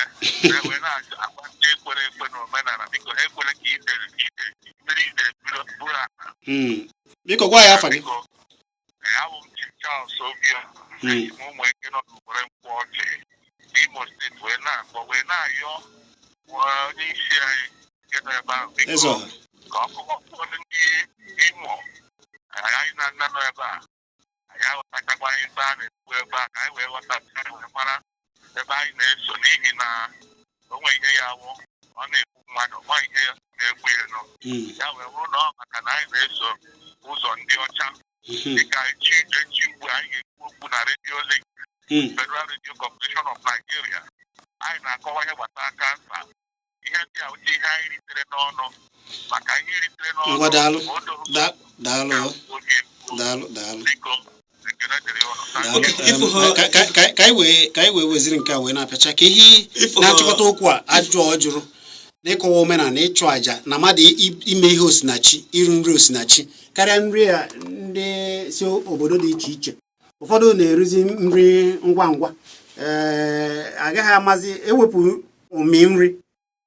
wee na-agwa ndị ekwere ekwe na omenala, biko ha ekwere ka ide ide mmiri ide buru buru ala. Biko gwa ya afa gị. Biko, abụ m Chief Charles Obio. Eji m ụmụ eke nọ n'Ukwere Nkwụ Ọchị n'Imo Steeti wee na-akpọ, wee na-ayọ onye isi anyị nke nọ ebe ahụ, biko, Eze ọha. ka ọ kọwakwuo ndị Imo anyị na nna nọ ebe a, anyị aghọtachakwa ebe a na-ekwu ebe a, ka anyị wee ghọta, wee mara ebe anyị na-eso, n'ihi na o nwere ihe ya wụ ọ na-egbu mmadụ, nwa ihe na-egbu ya nọ ya wee bụrụ na ọ maka na anyị na-eso ụzọ ndị ọcha, dịka echi echi ugbu a anyị ga-ekwu okwu na Radio Link, Federal Radio Corporation of Nigeria. Anyị na-akọwa ihe gbasara kansa, ihe ndị a uche ihe anyị ritere n'ọnụ, maka ihe ritere n'ọnụ. Ngwa, daalụ. Ma o doghị Daalụ. oge egbuo. Daalụ, daalụ. Biko, ekele dịrị ụnụ. Daalụ. Okay, Ka anyị wee weziri nke a wee na-apịacha ka ihe na-achịkọta okwu a, ajụjụ ọ jụrụ n'ịkọwa omenala ịchụ àjà na mmadụ ime ihe osinachi, iri nri osinachi karịa nri a ndị si obodo dị iche iche. Ụfọdụ na-erizi nri ngwa ngwa, ee, agaghị amazi ewepụ ụmị nri,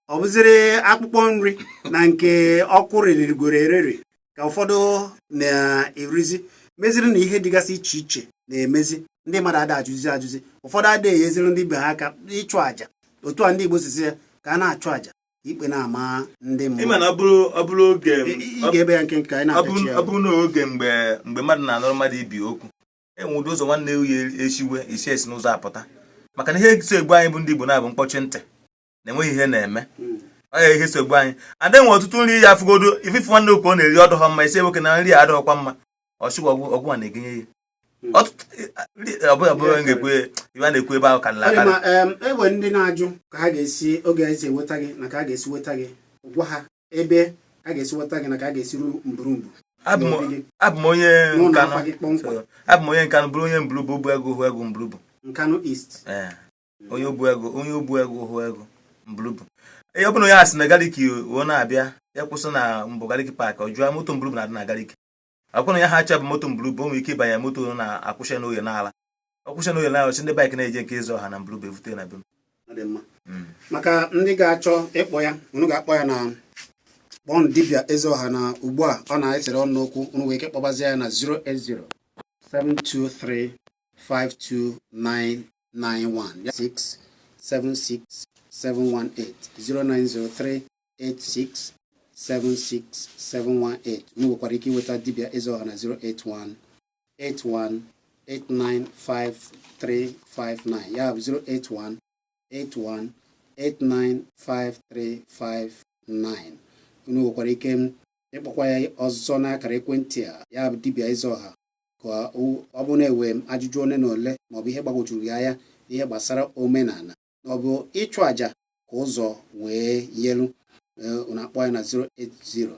ọ bụziri akpụkpọ nri na nke ọkụ rerigoro ereri ka ụfọdụ na-erizi, meziri na ihe dịgasị iche iche na-emezi ndị mmadụ ada ajụzi ajụzi. Ụfọdụ adịghị enyeziri ndị ibe ha aka ịchụ àjà otu a ndị Igbo sisi ya ka a na-achụ àjà ka ikpe na-ama ndị Ịma mmụọ. na ọ bụrụ oge Ị ga-ebe ya nke nke anyị ọ bụrụ na-apịachi ya. Ọ bụrụ na oge mgbe mmadụ na-anọrọ mmadụ ibi okwu, enwe ụdị ụzọ nwanne ya esiwe esi esi n'ụzọ apụta, maka na ihe so egbu anyị bụ ndị Igbo na-abụ mkpọchi ntị na enweghị ihe na-eme. Ọ ya ihe so egbu anyị. Ada enwe ọtụtụ nri ya afụgodo ifife nwanne ụka ọ na-eri ọdụghọ mma, esi nwoke na nri a adịghọkwa mma, ọchịkwa ọgwụ ọgwụ a na-egenye ya ọtụtụ nri ọ bụghị ga-ekwe ibe a na-ekwu ebe ahụ karịrị Ọ dị akarị. mma, enwe ndị na-ajụ ka ha ga-esi oge esi enweta gị na ka ha ga-esi nweta gị. Gwa ha ebe ha ga-esi nweta gị na ka ha ga-esi ru mburumbu Abụ m n'obi gị. Abụ m onye N'ụlọ Nkanụ. afa gị kpọmkwem. So, abụ m onye Nkanụ, bụrụ onye Mbulubu, obu ego hụ ego Mbulubu. Nkanụ East. Ee, onye obu ego, onye obu ego hụ ego Mbulubu. Ee, ọ bụrụ na onye a sị na Gariki ọ na-abịa, ya kwụsị na mbụ Gariki Park, ọ jụọ moto Mbulubu na-adị na Gariki. Ọ bụrụ na ya ha achọ bụ moto Mbulubu, o nwere ike ịbanye moto na-akwụsị n'oge n'ala, ọ kwụsị n'oge n'ala, ọsị ndị bike na-eje nke ịzụ ọha na Mbulubu evute na be m. Ọ Ọ dị mma. Maka ndị ga-achọ ịkpọ ya, unu ga-akpọ ya na kpọọ dibịa Ezeọha na ugbu a ọ na-esere ọnụ n'okwu. Unu nwere ike kpọbazie ya na 080 723 52991 6 76 718, 0903 86 76 718. Unu nwekwara ike inweta dibịa Ezeọha na 081 81 895359, ya bụ 081 81 895359. Unu nwekwara ike ịkpọkwa ya ọzọ n'akara ekwentị a, ya bụ dibịa Ezeọha, ka ọ bụ na-ewe ajụjụ ole na ole maọbụ ihe gbagwojuru gị anya n'ihe gbasara omenala maọbụ ịchụ àjà ka ụzọ wee yelu. Unu akpọ ya na 080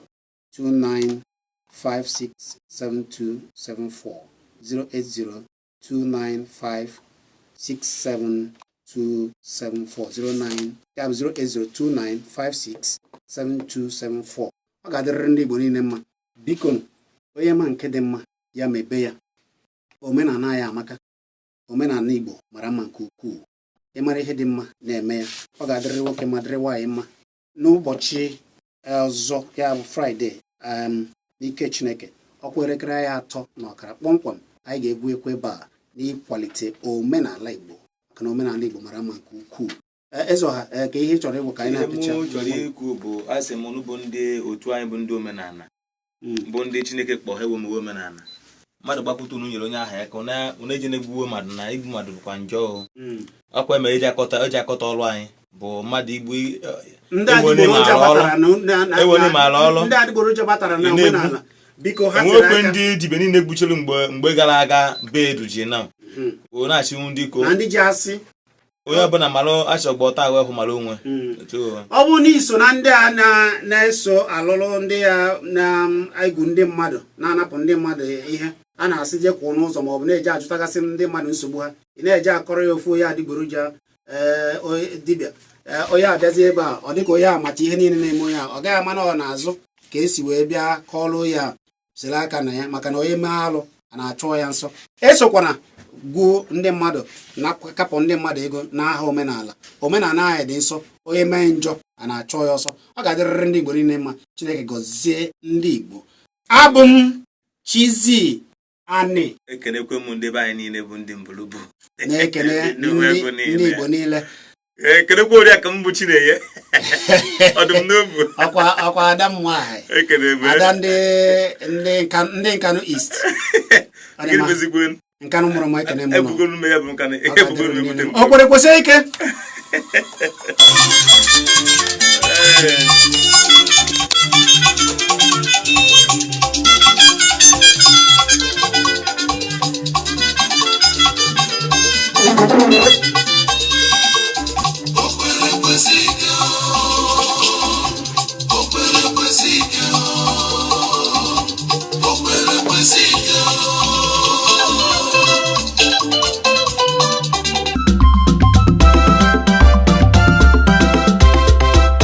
29567274, 080 29567274, 09, ya bụ 08029567274. Ọ ga-adịrịrị ndị Igbo niile mma. Biko, onye ma nke dị mma ya mebe ya. Omenala ya amaka. Omenala Igbo mara mma nke ukwuu. Ịmara ihe dị mma, na-eme ya. Ọ ga-adịrịrị nwoke ma dịrị nwaanyị mma. N'ụbọchị ọzọ, ya bụ Fraịde, n'ike Chineke, ọkwa elekere anyị 3:30 kpọmkwem, anyị ga-egwu ekwe ebe a n'ịkwalite omenala Igbo, maka na omenala Igbo mara mma nke ukwuu. Ezeọha, ka ihe ị chọrọ ịgwụ ka anyị Ihe na-apịcha. m chọrọ ikwu bụ, asị m unu bụ ndị otu anyị, bụ ndị omenala, bụ ndị Chineke kpọ ha ewemewe omenala, mmadụ gbakwute unu, nyere onye ahụ ya ka unu eji na-egbuwe mmadụ, na igbu mmadụ bụkwa njọ o. Ọkwa emere eji akọta ọrụ anyị bụ mmadụ igbu. Ndị Ewe onye adịgboroja maara ọrụ. batara Ewe onye maara ọrụ. Ndị adịgboroja batara na Ị na-egbu. omenala, biko ha Enwekwe siri aka. Ndị dibịa niile gbuchiri mgbe gara aga be eduji na o na-achịnwu ndị ko Na ndị ji asị. Onye ọbụla mara achọgba ọta ahụ ahụ mara onwe. Ọ bụrụ na iso na ndị a na-eso alụlụ ndị a na-egwu ndị mmadụ, na-anapụ ndị mmadụ ihe a na-asị je kwụọ n'ụzọ, maọbụ na-eje ajụtagasị ndị mmadụ nsogbu ha, ị na-eje akọrọ ya ofu onye adịgboroja, ee, onye dibịa, ee, onye abịazi ebe a, ọ dịka onye amacha ihe niile na-eme onye a, ọ gaghị ama na ọ na-azụ ka esi wee bịa kọọlụ ya. Siri aka na ya, maka na onye mee alụ, a na-achọ ya nsọ. Esokwana gwuo ndị mmadụ na kapụ ndị mmadụ ego n'aha omenala. Omenala anyị dị nsọ. Onye mee njọ, a na-achọ ya ọsọ. Ọ ga-adịrịrị ndị Igbo niile mma. Chineke gọzie ndị Igbo. Abụ m Chizzy Ani. Ekenekwe m ndị be anyị niile bụ ndị mbụlụbụ. Na-ekene Ndị nwe ego niile. ndị Igbo niile. Ekenekwe oriakụ m bụ Chinenye ọdụm n'obu. Ọkwa ada m nwaanyị. Ekene m. Ada ndị Nkanụ East. Ọ dị Gịnị mma. mezikwe? Nkanụ mụrụ m, ekene m nọ. Ebugoro m ya bụ nkanụ. Ọ ga-adịrị Ebugoro m niile ebute m. mma. O kwere kwesị ike. Ee.